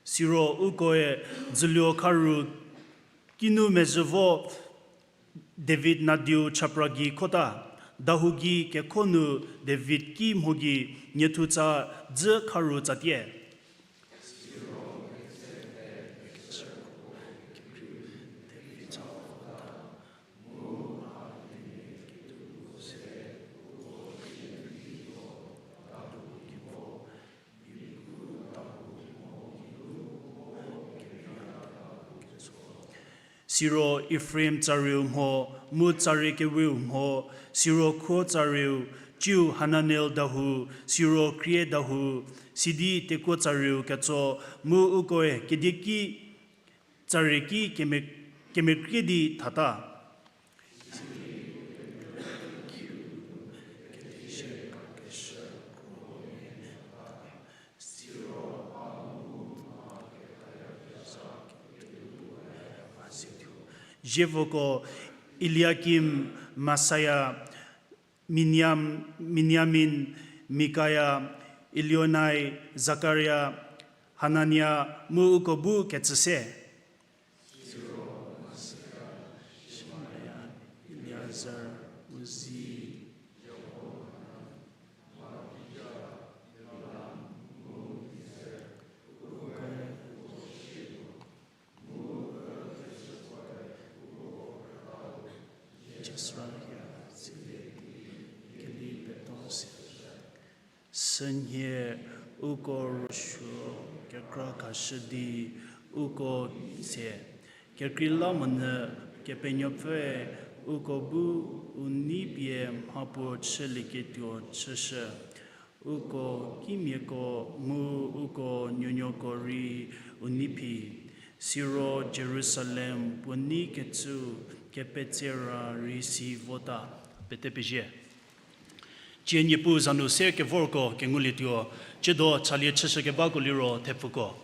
Siro ukoe dzüluo kharu kinu mezhü vo David nadiu chapra gei khota, dahou gei kekho nu David ki mho gei niethutsa dzü kharu tsatie. Siro Efraim tsariu mho, mu tsari kewiu mho, siro khuo tsariu, tsiu Hananel dahou, siro krie dahou, sidi tekuo tsariu ketso, mu ukoe kedieki tsari ki keme-, kemekrie di thata. Zievoko Eliakim, Maseia, Miniam-, Miniamin, Mikaia, Elioenai, Zakaria, Hanania, mu uko bu kecü se. Sünhie uko rüsuo kekra khashü di uko se, kekreilamonyü Kepenuopfüe uko bu u nei pie mhapuo chülieketuo chüshü. Uko kimiako mu uko nuonuoko rei u nei phi, siro Jerusalem puo nei kecü kepetsera rei si vota. Pete pezie. Tsie Niepuu za nu se kevorko kengulietuo, tsiedo chalie chüshükebako liro thepfuko.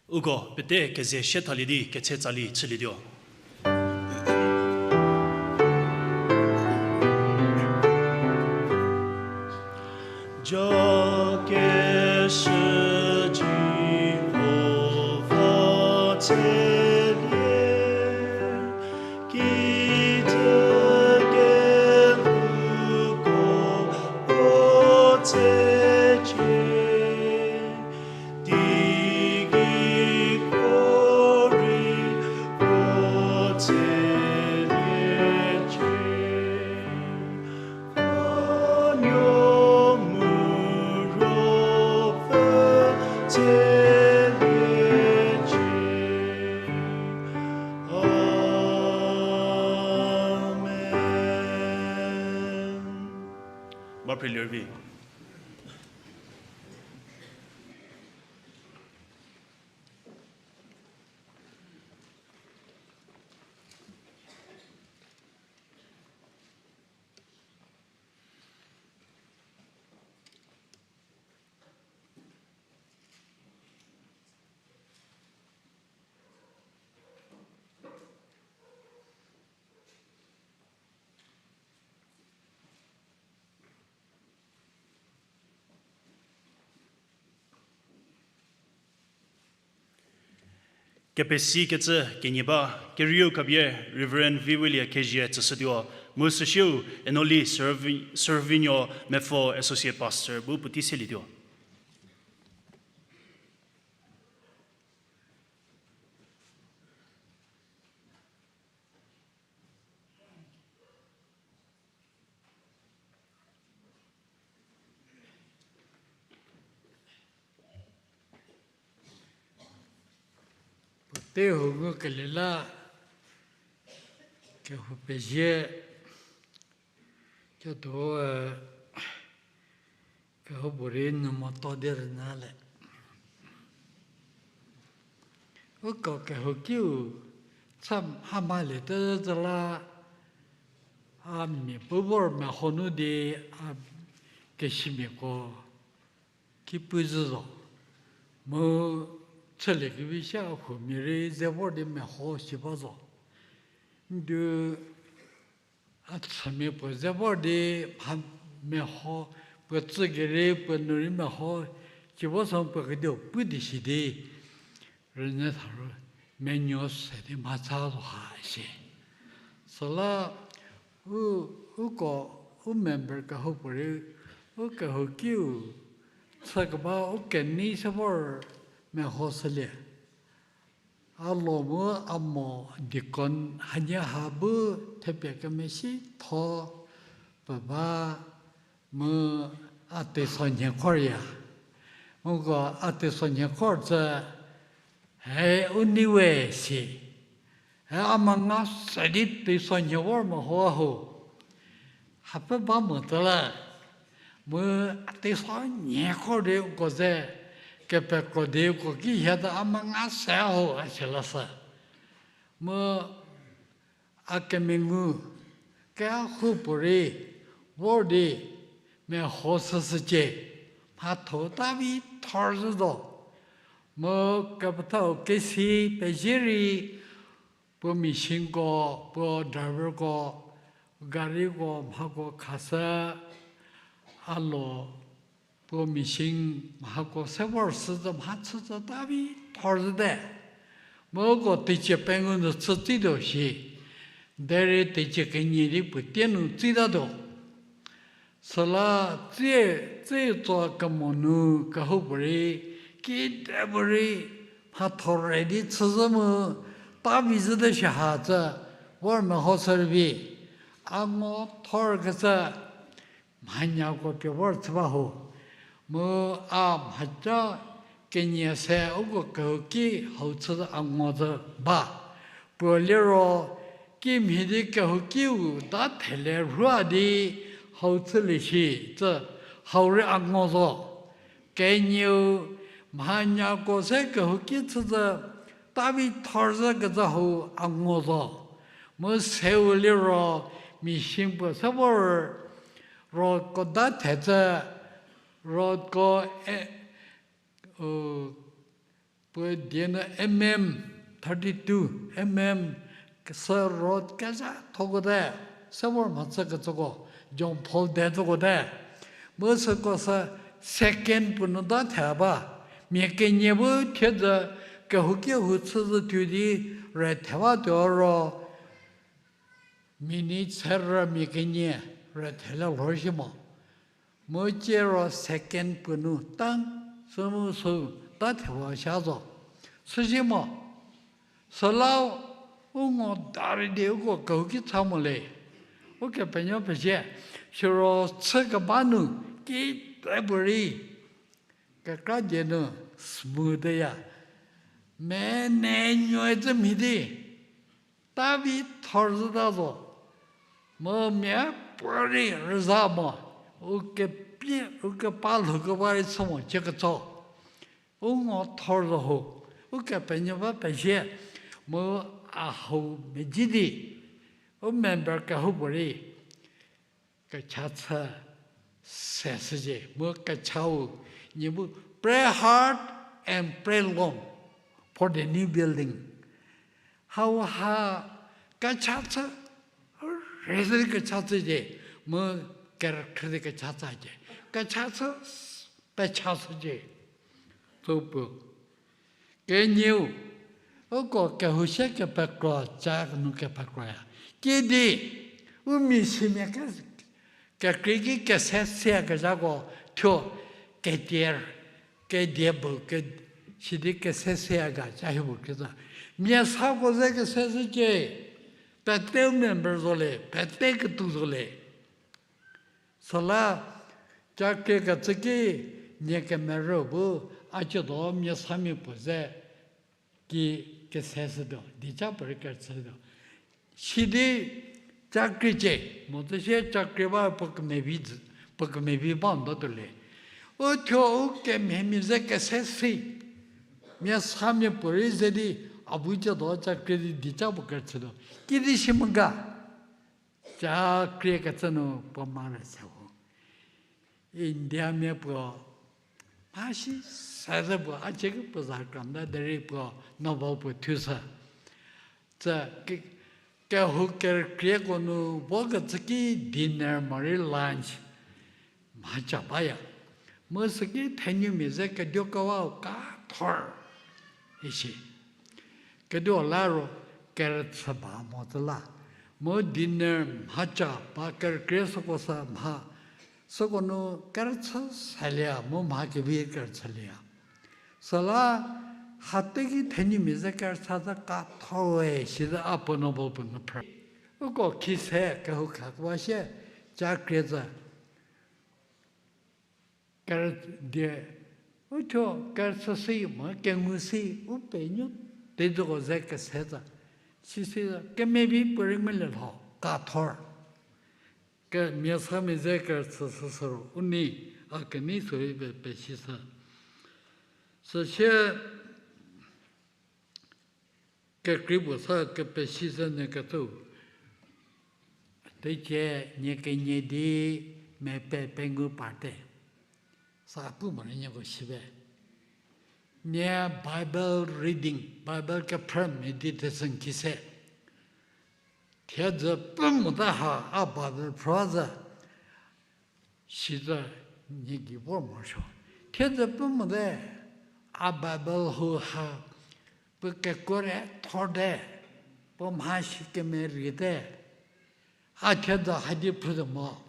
Uko pete keze shie thalie di ketse tsali chülietuo. Jokeshü Jihova tselie, kijü kelhouko puo tsecie, di gei ko rei puo tseliecie. Amen. Ba phre lervi. Kepesikecü kenie ba, kerieu khapie Reverend Vivilie Kezie tsüshütuo, mu süsieu Enoli Servi-, Servinuo Mepfo Associate Pastor bu puotei selietuo. Puotei hu ngukelie la, kehou pezie, ketuo, kehoupuorei nu moto di rünyülie. Uko kehoukiu cha ha maliete zü la, a mia pu vor meho nu di, a kesimiako ki pu zhü zo. Mu chüliekevi sie a huomia rei ze vor di meho si ba zo. Ndu a chümia puo ze vor di mha meho, puo tsü gei rei puo nu rei meho, si vo sü puo kediu pu di shi di, rünyü tha ru, menuo se di mhacha zo ha isi. Süla u, uko, u member kehoupuorei, u kehoukiu chü keba u kenei se vor meho shülie. A lo mu a mo deacon hanie ha bu thepie kemesi tho pfü ba mu a teiso nhie khorya. Uko a teiso nhie khor tsü, he u nei we si. He a manga se di teiso nhie vor meho a ho. Hapfü ba mo tsü la. Mu a teiso nhie khor di uko ze kepekro di uko ki hie ta a manga se ho a si lashü. Mu a kemengu, kehoupuorei vor di meho shüshücie, mhatho ta vi thor zhü zo. Mu kepethau kesi pezie rei puo machinesko, puo driverko, gariko mhako khashü, a lo puo machine mhako se vor shü zhü mha chü zhü ta vi thor zhüte. Mu uko teicie pengou nu chü tsituo shi, derei teicie kenie di puo tie nu tsitatuo. Süla tsie, tsie tso kemo nu kehoupuorei, kidepuorei, mhatho re di chü zhü mu, ta vi zhüte shi ha tsü, vor meho shü rei vi, a ngo thor kecü, mhanyako pie vor chü ba ho. Mu a mhaca kenie se uko kehouki hau chü a ngo zhü ba. Puo liro kimhie di kehoukiu da thele rhua di hau chülie shi tsü hau rei a ngo zo. Kenieu mhanyako se kehouki chü zhü ta vi thor zhü kecü hau a ngo zo. Mu seu liro machine puo se vor rodko da thecü, rodko, e, u, Puo die nu mm thirty-two mm, sü rod kezha thokote, se vor mhachü kecüko, John Paul de zükote. Mu süko sü second puo nu ta theba, mia kenie bu thiedzü kehouki hou chüzhü tuo di re theba tuo ro, minute serü mia kenie re thele lhor shi mo. Mu cie ro second puo nu tang, sü mu sü ta thewa sha zo. Süsie mo, süla u ngo dari di uko kehouki cha mo le. Ukepenuopfü pezie, siro chü keba nu kite puorei kekra die nu smooth teya. Mene nyue zü mhie di, ta vi thor züta zo. Mu mia puorei rüza mo, u kepie, u kepa lhou keba rei chü mo cie ketso. U ngo thor zo ho, Ukepenuopfü pezie, mu a hau medzi di, u member kehoupuorei kecha chü se shücie, mu kechau, nie bu pray hard and pray long for the new building. Hauha kecha chü, rüzü kecha chücie, mu kerükhrü di kecha chücie, kecha chü, pecha shücie. Tso puo kenieu, uko kehou sie kepekro, ca nu kepekroya. Kiüdi, u mia simia ke, kekrei ki kese seyakezhako thuo, ketie, kedie bu ke, sidi kese seya ga ca hie bu kecü. Mia sako ze kese shücie, pete member zo le, pete ketuo zo le. Süla, ca krie kecü ki, nie kemerü bu, a ciedo mia samia puo ze, ki kese shütuo, di ca puorei kerüchütuo. Sidi ca kriecie, mo tsü sie ca krie ba puo kemevi, puo kemevi ba nda tuo le. U thuo u kemhiemia ze kese si, mia samia puorei ze di, a bu ciedo ca krie di di ca puo kerüchütuo. Kiüdi si mo ga, ca krie kecü nu puo mare se ho. Indiamia puo, mhasi sezü puo, a cieki puo za kra nda derei puo Nobel puo thushü. Tsü ke-, kehou kerükrieko nu vokecü ki dinner morei lunch mhaca baya. Mu süki thenumia ze keduo kewau kathor isi. Keduo la ro kerüchü ba mo tsü la. Mu dinner mhaca ba kerükrie süko sü mha. Süko nu kerüchü salia mu mha kevi kerüchülieya. Süla hateki thenumia ze kerüchü zü kathor we sizü a puo Nobel puo nu phrü. Uko khise kehou khawa sie ca krie zü kerü die, u thuo kerüchü si mo kengu si u penuo tezüko ze kese zü. Sisi kemevi puorei ngulie lho, kathor. Kemia samia ze kerüchü süsü ro u nei, a kenei süu pe-, pesishü. Süsie kekrei puo sa kepesishü nyü kecü. Teicie nie kenie di mepe pengou parte. Sa pu mo rei nieko sibe. Nie Bible reading, Bible kephrü meditation ki se. Thiedzü pu mota ha a Bible phrü zü. Sizü nie gei vor morosuo. Thiedzü pu mote, a Bible hau ha, puo kekuo rei thorte, puo mhasi kemeriete, a thiedzü hadi phrütuo mo.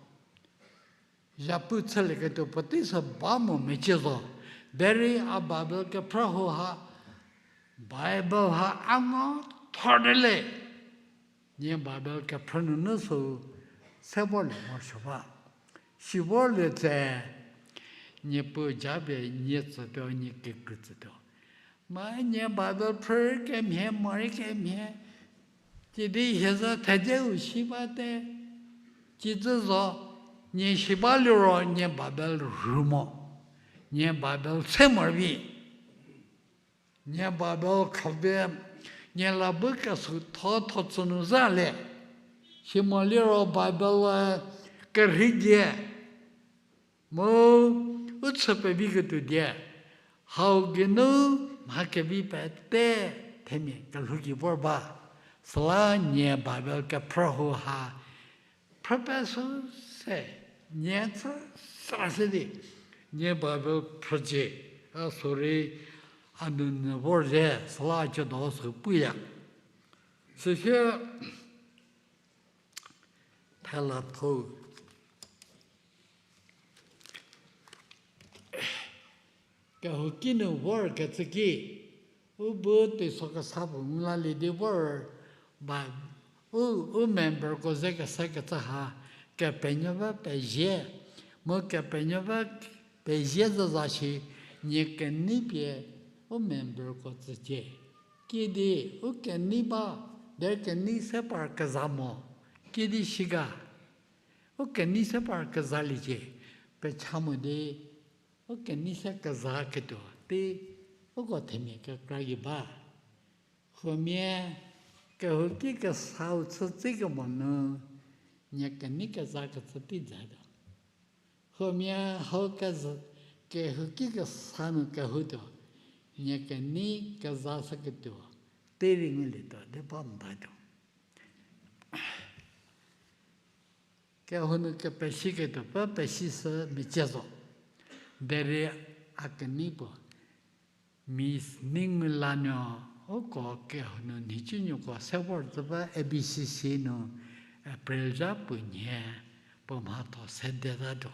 Zhapu chülieketuo puotei sü ba mo mecie zo. Derei a Bible kephrü hau ha, Bible ha a ngo thorte le. Nie Bible kephrü nunu sü se vorlie morosuo ba. Si vorlie tse, Niepuu japie nie tsütuo, nie kekru tsütuo. Ma nie Bible phrü kemhie, morei kemhie. Sidi hie zü thedzeu si bate. Kijü zo, nie si ba liro nie Bible rhu mo. Nie Bible se morei vi. Nie Bible khapie, nie la bu kesuo tho tho tsü nu za le. Si mo liro Bible, kerhei die. Mu, u chü peviketuo die. Hau geinu, mha kevi pete themia kelhou ki vor ba. Süla nie Bible kephrü hau ha phrü pesü se, nie tsü sa se di, nie Bible phrücie, a sorry, a nounyü vor zhie, süla a ciedo sü puya. Süsie thela tho. Kehouki nu vor kecü ki, u bu teiso kesa puo ngu lalie di vor ba, u, u memberko ze kese kecü ha, Kepenuopfü pezie, mu Kepenuopfü pezie züza shi, nie kenei pie u memberko tsücie. Kidi u kenei ba, derei kenei se par keza mo, kidi shi ga, u kenei se par kezaliecie, pecha mo di, u kenei se keza ketuo, tei uko themia kekra gei ba. Huomia kehouki kesau chütsi kemo nu, nie kenei keza kecü tei dzatuo. Huomia hau keza, kehouki kesa nu kehoutuo, nie kenei keza shüketuo, tei rei ngulietuo di ba motatuo. Kehou nu kepesiketuo pfü pesishü mecie zo. Derei a kenei puo, Miss Ningulanuo, uko kehou nu nhicunuoko se vor tsü ba A B C C nu April zha puo nhie puo mhatho sedetatuo.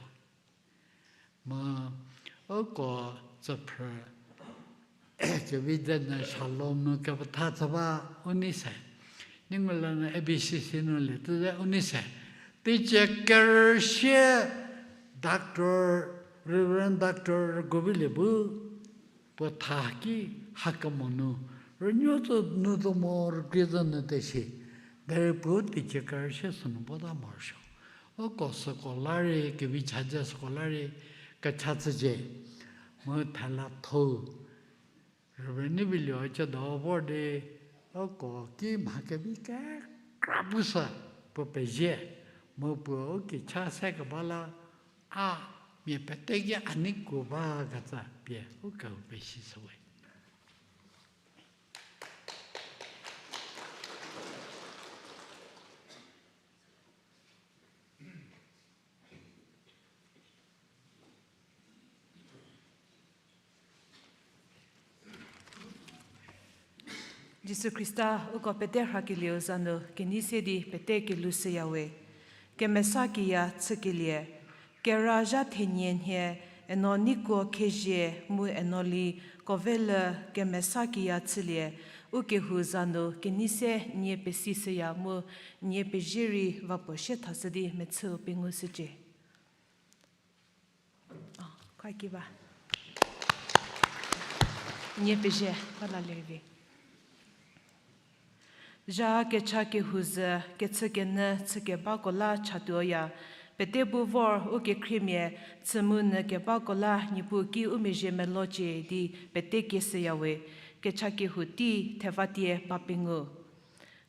Mu uko tsüphrü kevi dze nyü Shalom nu kepetha chü ba u nei se. Ningulanuo A B C C nu lie tsü ze u nei se. Teicie kerüsie Doctor, Reverend Doctor Rüguovilie bu puo tha ki hakemo nu, rünuo tsü nu zo mo rükrie zo nyü te shi, derei puo teicie kerüsie sünu bota morosuo. Uko süko la rei, kevi chazhü süko la rei, kecha chücie. Mu thela tho, Reverend Nivilio ciedo vor di, uko ki mha kevi kekra pushü, puo pezie, mu puo u kicha se keba la, a, mia pete ki a nei kuo ba kecü pie u kehou pesishüwe. Jisu Khrista uko pete rhakelieu za nu kenei se di pete kelhou shüyawe. Kemesa kiya chükelie, kera zha thenie nhie, eno neikuo khezie mu eno li kovelü kemesa kiya chülie, u kehou za nu kenei se nie pesishüya mu nie pezie rei va puo sie thashü di mechüu pengou shücie. A, kha ki ba. Nie pezie, ba la lervi. Zha kecha kehou zhü, kechükenyü chükebako la chatuoya. Pete bu vor u kekhriemia, chü mu nyü kebako la Niepuu ki u mezhie melocie di pete kieshüyawe. Kecha kehou tei thevatie ba pengou.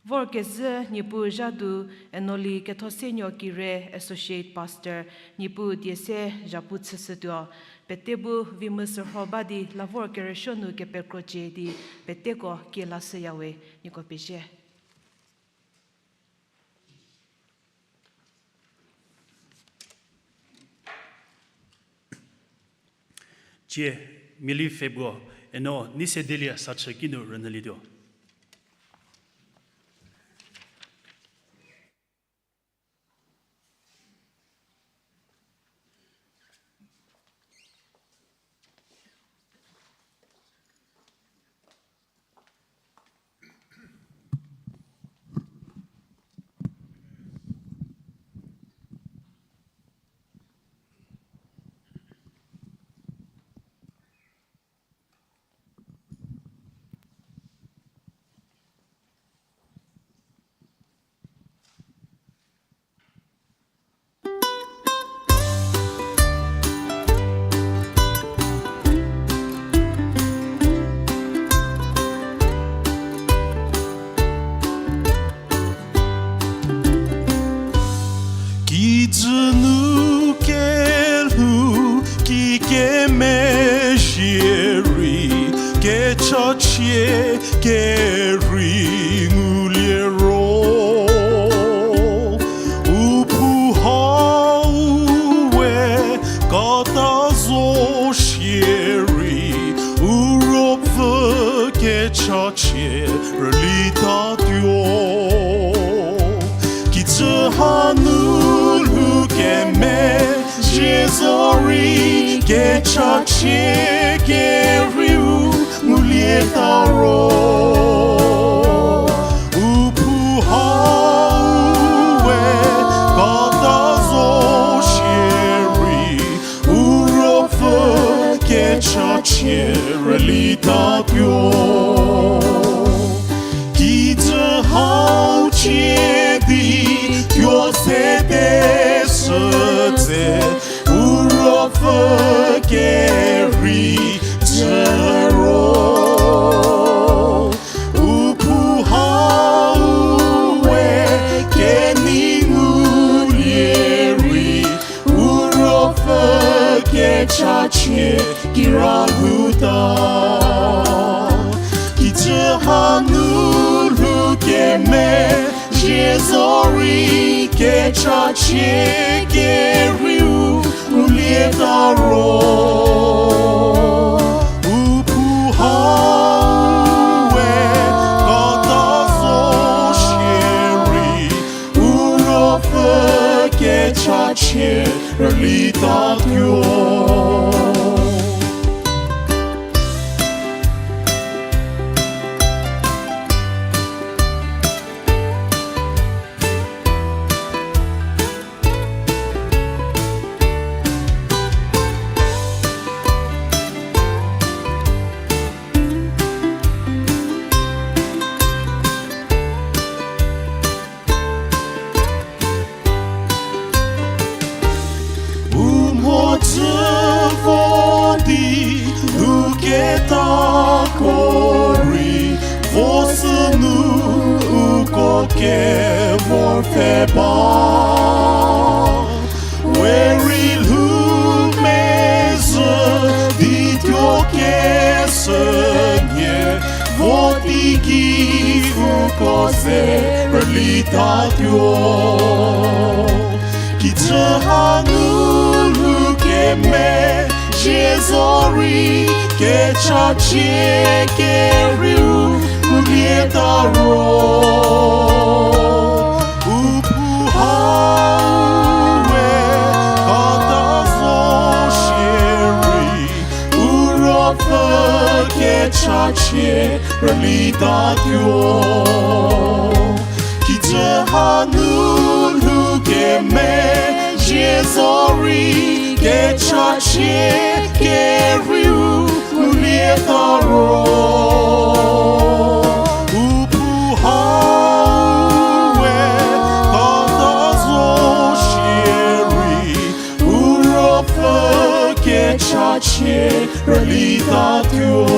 Vorkezhü Niepuu zha du, eno li Kethosenuo Kire Associate Pastor, Niepuu die se zhapu chüshütuo, pete bu vi mu sürho ba di la vor kerüsuo nu kepekrocie di peteko kie lashüyawe, nieko pezie. Cie, Mili Febuo, eno nei se dilie sachü kinu rünyülietuo. Chachie kerei ngulie ro, u phou hau we kata zo shierei, u ruopfü kechachie rülitatuo. Kijü hanu lhou kemezhie zorei, kechachie kereiu ngulieta ro, u phou hau we kata zo shierei, u ruopfü kechachie rülitatuo. Kijü hau chie di tuo sede shütse, u ruopfü kerei jü ro, u phou hau we kenei ngulie rei, u ruopfü kechachie kira lhouta. Kijü hanu lhou kemezhie zorei, kechachie kereiu ngulieta ro, u phou hau we kata zo shierei, u ruopfü kechachie rülitatuo. U mhodzü vo di, u ketako rei vo sünu uko kevor pfhe ba. We rei lhou mezhü di tuo keshünie, vo teigei uko ze rülitatuo. Kijü hanu lhou kemezhie zorei, kechachie kereiu ngulieta ro, u phou hau we kata zo shierei, u ruopfü kechachie rülitatuo. Kijü hanu lhou kemezhie zorei, kechachie kereiu ngulieta ro, u phou hau we kata zo shierei, u ruopfü kechachie rülitatuo.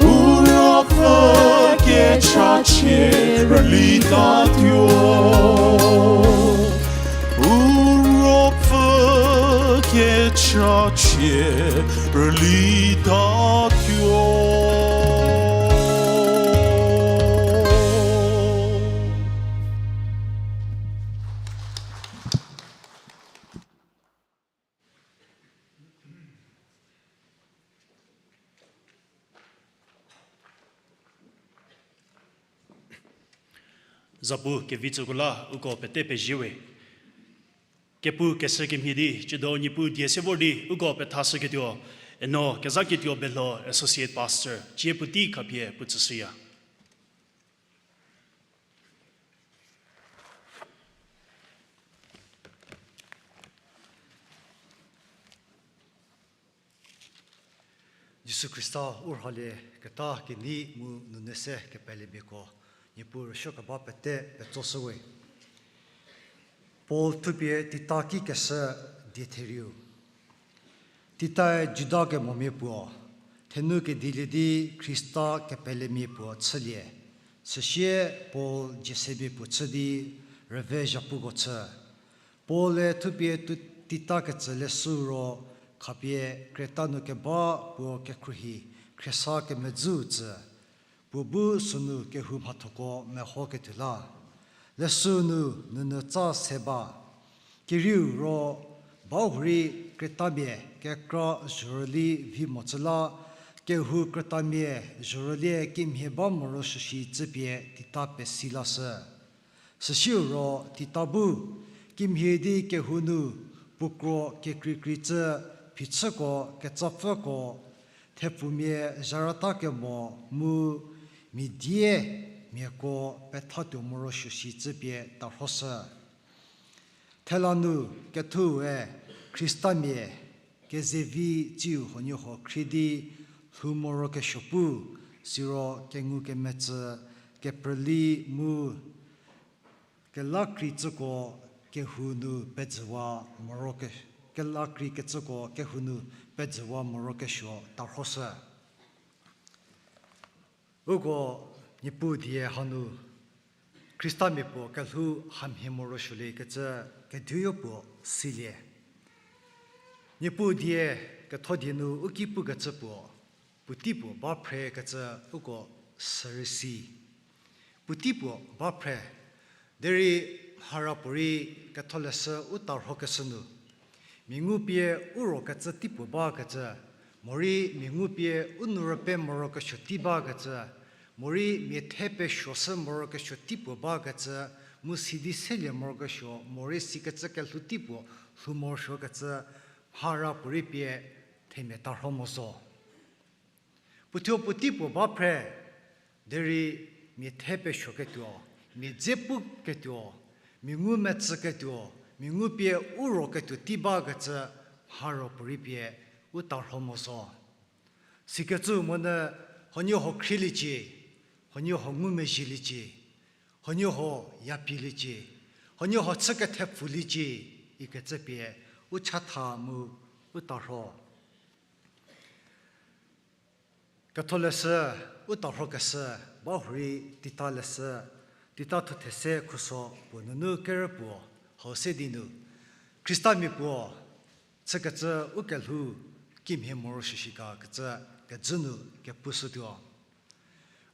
U ruopfü kechachie rülitatuo. U ruopfü kechachie rülitatuo. Zapu kevi tsüko la uko pete pezie we. Kepu kesü kemhie di, tsiedo Niepuu die se vor di uko pethashüketuo, eno Kezhaketuo Belho Associate Pastor, cie puotei khapie puo tsüshüya. Jisu Khrista u rhalie keta kenei mu nunu se kepelemiako, Niepuu rüsuo keba pete petsoshüwe. Paul thupie Tita ki keshü die therieu. Titae Juda kemomia puo, thenu kedilie di Khrista kepelemia puo chülie. Süsie Paul Jesse mia puo chü di rüve zhapuko chü. Paul-e thupie tu Tita ketsü leshü ro khapie Kreta nu keba puo kekhruohi khriesa kemedzüu tsü, puo bu sünu kehou mhathoko mehoketuo la. Leshüu nu nunu tsa se ba. Kerieu ro bahurei krütamia kekra zhorüli vi mo tsü la, kehou krütamia zhorülie kimhie ba morosuo shi tsüpie tita pesi lashü. Süsiu ro tita bu, kimhie di kehou nu puo kro kekreikrei tsü phichüko ketsapfüko, thepfumia zharata kemo mu mia die miako pethatuo morosuo shi tsüpie tarhoshü. Thela nu kethoue khristanmia kezevi tsiu huoniehuo khrie di lhou morokesuo pu, siro kengukemetsü, keprüli mu kelakrei tsüko kehou nu pejüwa moroke-, kelakrei kecüko kehou nu pejüwa morokesuo tarhoshü. Uko Niepuu die hanu khristanmia puo kelhou hamhie morosuolie kecü kediyo puo silie. Niepuu die ketho die nu u ki pukecü puo, puotei puo ba phre kecü uko sürüsi. Puotei puo ba phre, derei mhara puorei ketholeshü u tarhokeshü nu, mia ngu pie u rokecü teipuo bakecü, morei mia ngu pie u nu rüpie morokesuo tei bakecü, morei mia the pesuoshü morokesuo teipuo bakecü, mu sidi selie morokesuo, morei sikecü kelhou teipuo lhou morosuokecü, mhara puorei pie themia tarho mo zo. Puothuo puotei puo ba phre, derei mia the pesuoketuo, mia dze puketuo, mia ngumetsüketuo, mia ngu pie u roketuo tei bakecü, mhara puorei pie u tarho mo zo. Sikecü monyü huoniehuo khrieliecie, huoniehuo ngumezhieliecie, huoniehuo yapieliecie, huoniehuo chü kethepfuliecie, ikecü pie u chatha mu u tarho. Ketholeshü u tarhokeshü, bahurei tita leshü, tita thuthe se khuso puo nunu kerü puo, hau se di nu, khristanmia puo chükecü u kelhou kimhie morosuo shikecü kejü nu kepushütuo.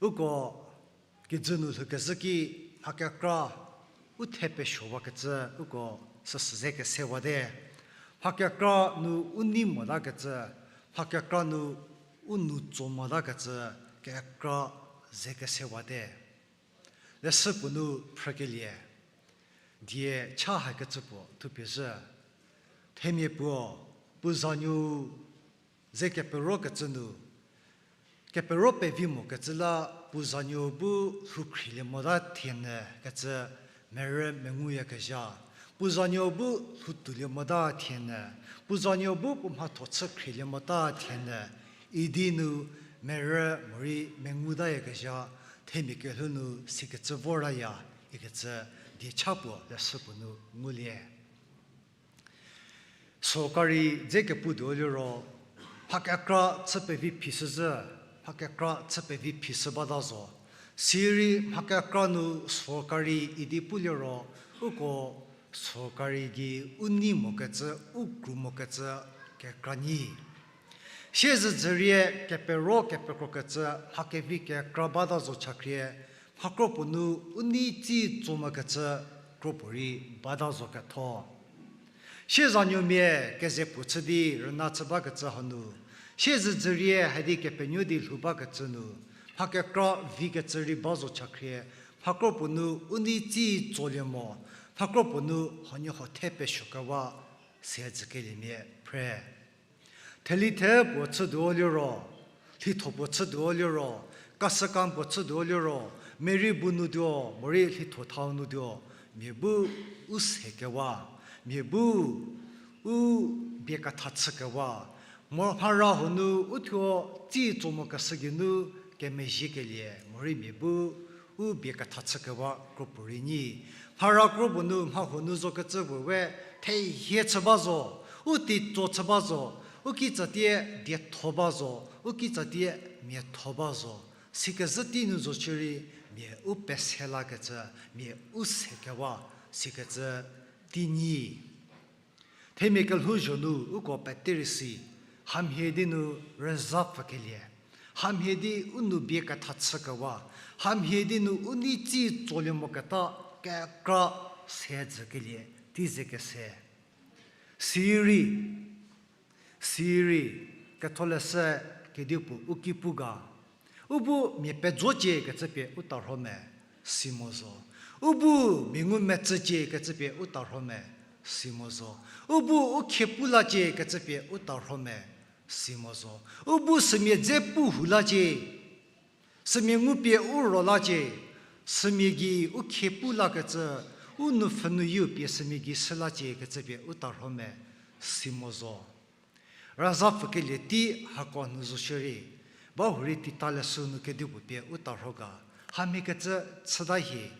Uko kijü nu lhoukezhü ki mha kekra u the pesuowakecü uko süsü ze kesewate. Mha kekra nu u nei motakecü, mha kekra nu u nou tso motakecü kekra ze kesewate. Leshü puo nu phrükelie, die cha hakecü puo thupie zhü. Themia puo, puo zanuo ze keperokecü nu, kepero pevi mokecü la puo zanuo bu lhou khrielie mota thienyü kecü merü menguyakezha. Puo zanuo bu lhou toulie mota thienyü, puo zanuo bu puo mhatho chü khrielie mota thienyü, idi nu merü morei mengutayakezha, themia kelhou nu sikecü vortaya, ikecü die cha puo leshü puo nu ngulie. Sorkari dze kepu tuo liro, mha kekra chü pevi phishüzhü, mha kekra chü pevi phishü bata zo. Sirei mha kekra nu sorkari idi pu liro, uko sorkari gei u nei mokecü, u kru mokecü kekra nyi. Siezedzürie kepero kepekrokecü mha kevi kekra bata zo chakhrie, mha kro puo nu u nei tsi tso mokecü kro puorei bata zo ketho. Siezanuomia keze puo chü di rüna chü bakecü hanu, siezedzürie hadi Kepenuopfü di lhou bakecü nu, mha kekra vikecü rei ba zo chakhrie, mha kro puo nu u nei tsi tsolie mo, mha kro puo nu huoniehuo the pesuokewa siedzükeliemia phre. Theli the puo chütuo liro, lhitho puo chütuo liro, kasükam puo chütuo liro, merei bu nutuo morei lhitho thau nutuo, mia bu u sekewa, mia bu u bie ketha chükewa, mo mhara huo nu u thuo tsi tso mokeshü geinu kemezhiekelie morei mia bu u bie ketha chükewa kro puorei nyi. Mhara kro puo nu mha huo nu zokecü puo we thehie chü ba zo, u teitso chü ba zo, u kitsatie dietho ba zo, u kitsatie miatho ba zo. Sikezhü tei nu zo shierei mia u pese lakecü, mia u sekewa, sikecü tei nyi. Themia kelhouzho nu uko pete rei si, hamhie di nu rüza pfükelie, Hamhie di u nou bie ketha chükewa, hamhie di nu u nei tsi tsolie moketa kekra se dzükelie, tei ze kese. Sirei, sirei, ketholeshü kedipuo u ki pu ga. U bu mia pejocie kecü pie u tarho me, si mo zo. U bu mia ngumetsücie kecü pie u tarho me, si mo zo. U bu u khie pu lacie kecü pie u tarho me, si mo zo. U bu sümia dze pu hu lacie, sümia ngupie u ro lacie, sümia gei u khie pu lakecü, u nupfhü nuyieu pie sümia gei shü lacie kecü pie u tarho me, si mo zo. Razapfükelie tei hako nu zo shierei, ba hurei Tita leshü nu kedipuo pie u tarho ga, hamhie kecü chüta hie,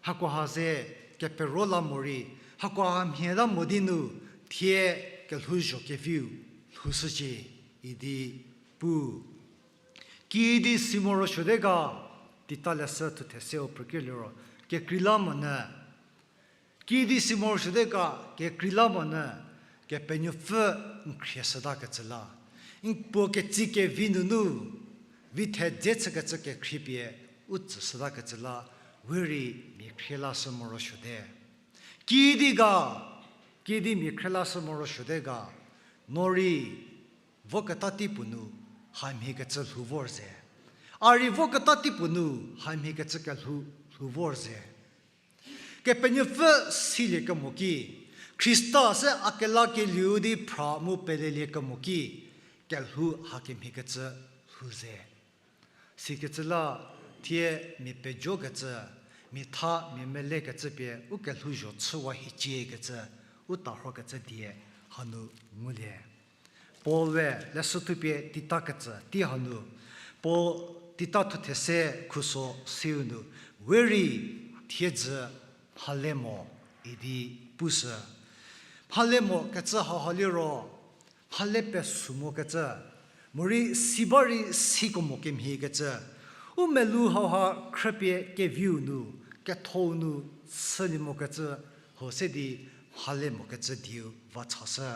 hakoha ze kepero la morei, hakoha mhie la mo di nu, thie kelhouzho keviu lhoushücie idi pu. Kiüdi si morosuote ga, Tita leshü thuthe seu phrükeliero, kekreilamonyü. Kiüdi si morosuote ga, kekreilamonyü, Kepenuopfü n khrie shütakecü la. N puo ketsi kevi nunu, vi thedze chükecü kekhrie pie u tsüshütakecü la, we rei mia khrie lashü morosuote. Kiüdi ga, kiüdi mia khrie lashü morosuote ga, no rei voketa teipuo nu hamhie kecü lhou vor ze. A rei voketa teipuo nu hamhie kecü kelhou lhou vor ze. Kepenuopfü siliekemo ki, Khrista se a kelakelieu di phra mu peleliekemo ki, kelhou hakemhie kecü lhou ze. Sikecü la thie mia pejokecü, mia tha, mia melekecü pie u kelhouzho chüwa hiecie kecü, u tarhokecü die hanu ngulie. Paul-e leshü thupie Tita kecü tei hanu, Paul Tita thuthe se khuso seu nu, we rei thiedzü mhale mo idi pushü. Mhale mo kecü hauha liro, mhale pesu mokecü, morei si ba rei siko mo kemhie kecü, u melou hauha khrüpie keviu nu, ketho nu chülie mokecü, ho se di mhale mokecü dieu va chashü.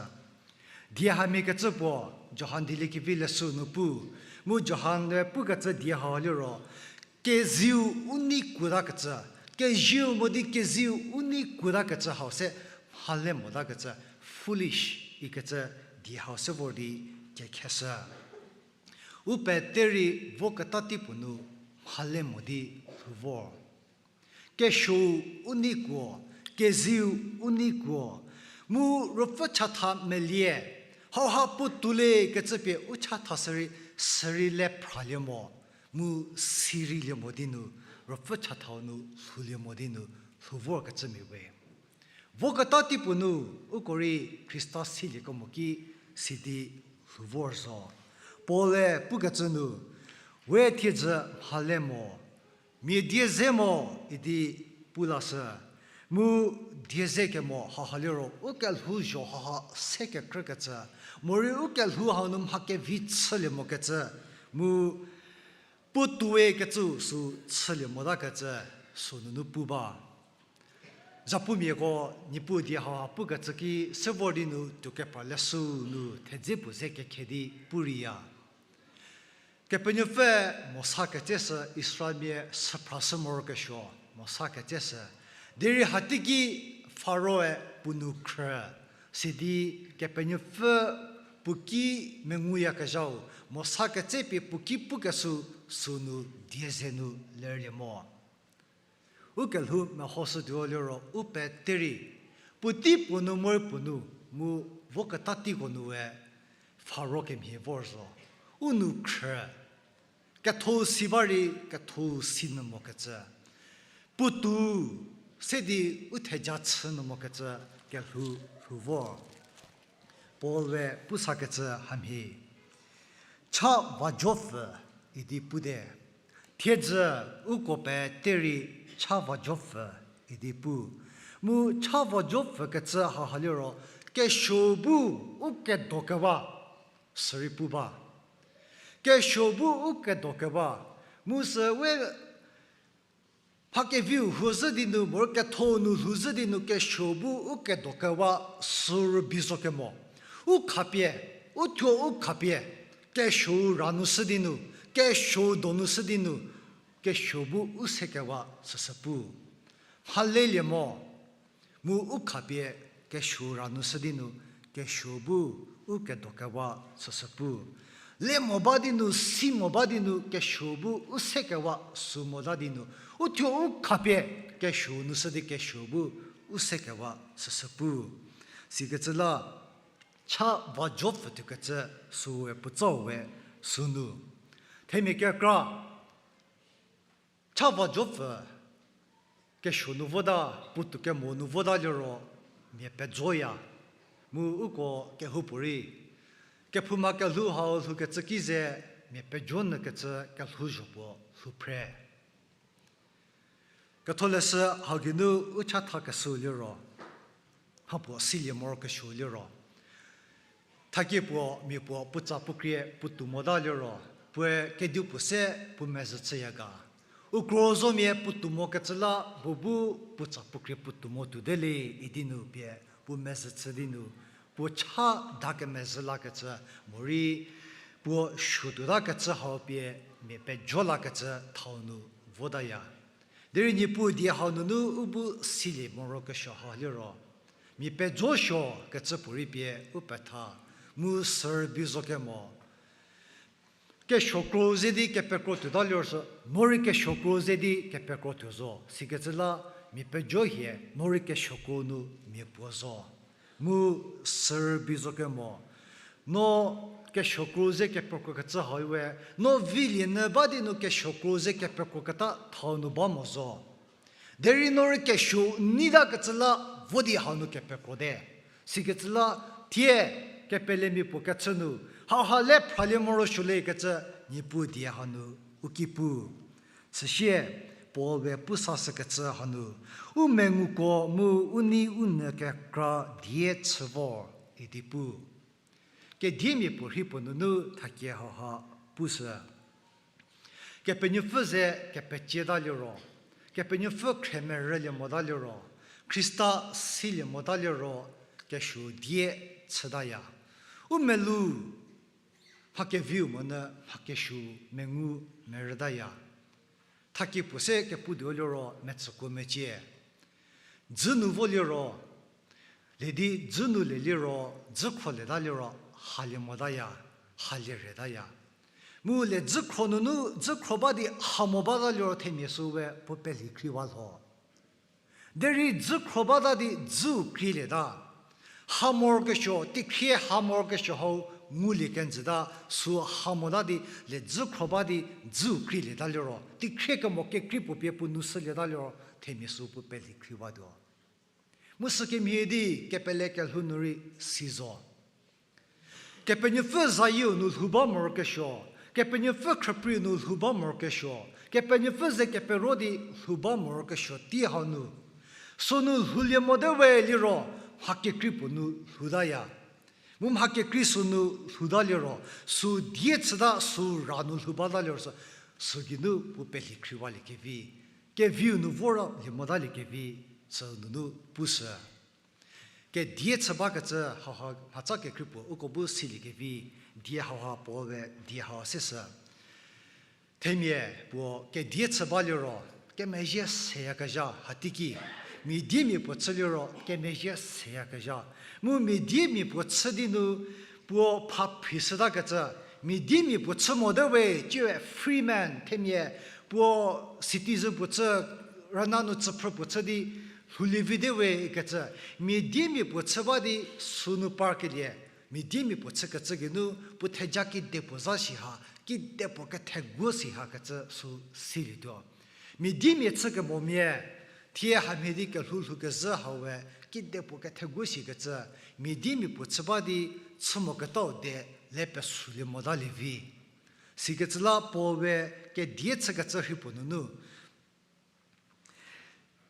Die hamhie kecü puo, Johan dieliekevi leshü nu pu, mu Johan-e pukecü die hau liro, keziu u nei kuotakecü, keziu mo di keziu u nei kuotakecü hau se mhale motakecü, foolish ikecü die hau se vor di kekheshü. U pete rei voketa teipuo nu mhale mo di lhou vor. Kesuou u nei kuo, keziu u nei kuo, mu ruopfü chatha melie, hauha puotou le kecü pie u chatha sürei, sürei le phralie mo, mu sirei lie mo di nu, ruopfü chathau nu lhoulie mo di nu, lhou vorkecü mia we. Voketa teipuo nu, uko rei Khrista siliekemo ki sidi lhou vor zo. Paul-e pukecü nu, we thiedzü mhale mo, mia die ze mo idi pu lashü, mu die ze kemo hauha liro, u kelhouzho hauha se kekrükecü, morei u kelhou hau nu mha kevi chülie mokecü, mu puotoue kecü sü chülie motakecü, sünunu pu ba. Zapumiako Niepuu die hauha pukecü ki se vor di nu tuokepra leshü nu thedze puo ze kekhe di pu reiya. Kepenuopfü Mosa ketseshü Israelmia süphrashü morokesuo, Mosa ketseshü. Derei hateiki Faro-e puo nou khrü, sidi Kepenuopfü puo ki menguyakezhau, Mosa ketse pie puo ki pukeshü sünu die ze nu lerlie mo. U kelhou mehoshütuo liro u pete rei, puotei puo nu morei puo nu, mu voketa teiko nue, Faro kemhie vor zo, u nou khrü, ketho si ba rei ketho si nyü mokecü, puotou se di u theja chü nyü mokecü kelhou lhou vor. Paul-e pusakecü hamhie, cha vajopfü idi pute. Thiedzü uko pete rei cha vajopfü idi pu. Mu cha vajopfü kecü hauha liro, kesuo bu u kedo kewa, sürei pu ba. Kesuo bu u kedo kewa, mu sü we mha keviu huozhü di nu, mor ketho nu lhouzhü di nu kesuo bu u kedo kewa sü rübei zo kemo. U khapie, u thuo u khapie, kesuou ra nu shü di nu, kesuo donu shü di nu, kesuo bu u sekewa süsü pu. Mhalelie mo, mu u khapie kesuo ra nu shü di nu, kesuo bu u kedo kewa süsü pu. Le mo ba di nu, si mo ba di nu, kesuo bu u sekewa sü mota di nu, u thuo u khapie kesuo nu shü di kesuo bu u sekewa süsü pu. Sikecü la, cha va jo pfü tuokecü süe puotsau we sünu. Themia kekra, cha va jo pfü kesuo nu vota, puotou kemo nu vota liro, mia pejoya. Mu uko kehoupuorei, kephouma kelhou hau lhoukecü ki ze, mia pejo nyükecü kelhouzho puo lhou phre. Ketholeshü hau geinu u chathakeshüu liro, mhapuo silie morokesuou liro, thakie puo mia puo puotsa puokrie puotou mota liro, puoe kedipuo se puo mezhü chüya ga. U kro zomia puotou mokecü la puo bu puotsa puokrie puotou mo tuote le idi nu pie puo mezhü chü di nu, puo cha dakemezhü lakecü morei puo suotuotakecü hau pie mia pejo lakecü thau nu votaya. Derei Niepuu die hau nunu u bu silie morokesuo hau liro, mia pejo suokecü puorei pie u petha, mu sürübi zo kemo. Kesuo kro ze di kepekro tuota liro sü, no rei kesuo kro ze di kepekro tuo zo. Sikecü la, mia pejo hie, no rei kesuo kro nu mia puo zo. Mu sürübi zo kemo. No kesuo kro ze kepekrokecü hau we, no vilie nyü ba di nu kesuo kro ze kepekroketa thau nu ba mo zo. Derei no rei kesuo nyitakecü la vo di hau nu kepekrote. Sikecü la thie kepelemia puo kechü nu, hauha le phralie morosuo lekecü Niepuu die hanu u ki pu. Süsie, Paul we pu sashükecü hanu, u menguko mu u nei u nyü kekra die chü vor idi pu. Kediemia puorei puo nunu thakie hauha pushü. Kepenuopfü ze kepecieta liro, Kepenuopfü khremerülie mota liro, Khrista silie mota liro, kesuo die chütaya. U melou mha keviu monyü mha kesuo mengu merütaya. Thakie puo se keputuo liro metsüko mecie. Dzü nu vo liro, le di dzü nu le liro, dzü khro leta liro, halie motaya, halie rütaya. Mu le dzü khro nunu dzü khro ba di ha mo bata liro themia süu we puo pelhi khriwa lho. Derei dzü khro bata di dzüu krielieta. Ha morokesuo, teikhrie ha morokesuo hau ngulie kenjüta, süu ha mota di le dzü khro ba di dzüu krielieta liro, teikhrie kemo kekrei puo pie puo nu shülieta liro, themia süu puo pelhi khriwatuo. Mu sükemhie di kepele kelhou nu rei si zo. Kepenuopfü zayieu nu lhou ba morokesuo, Kepenuopfü khrüpriu nu lhou ba morokesuo, Kepenuopfü ze kepero di lhou ba morokesuo tei hau nu. Sünu lhoulie mote we liro, mha kekrei puo nu lhoutaya. Mu mha kekrei sünu lhouta liro, süu die chüta süu ra nu lhou bata liro sü, süu geinu puo pelhi khriwaliekevi, keviu nu voralie motaliekevi, sünunu pushü. Kedie chü bakecü hauha mhatsa kekrei puo uko bu siliekevi, die hauha Paul we die hau seshü. Themia puo kedie chü ba liro, kemezhie seyakezha hatiki. Mia diemia puo chü liro, kemezhie seyakezha. Mu mia diemia puo chü di nu, puo pha phri shütakecü. Mia diemia puo chü mote we, ciue free man, themia puo citizen puo chü, rüna nu tsüphrü puo chü di, lhoulie vite we ikecü. Mia diemia puo chü ba di, sünu parkelie. Mia diemia puo chükecü geinu, puo theja kedipuo za shi ha, kedipuo ketheguo shi hakecü süu silietuo. Mia diemia chükemomia, thie hamhie di kelhou lhoukezhü hau we, kedipuo ketheguo shikecü, mia diemia puo chü ba di, chü moketau de le pesulie motalie vi. Sikecü la Paul we kedie chükecü rhei puo nunu,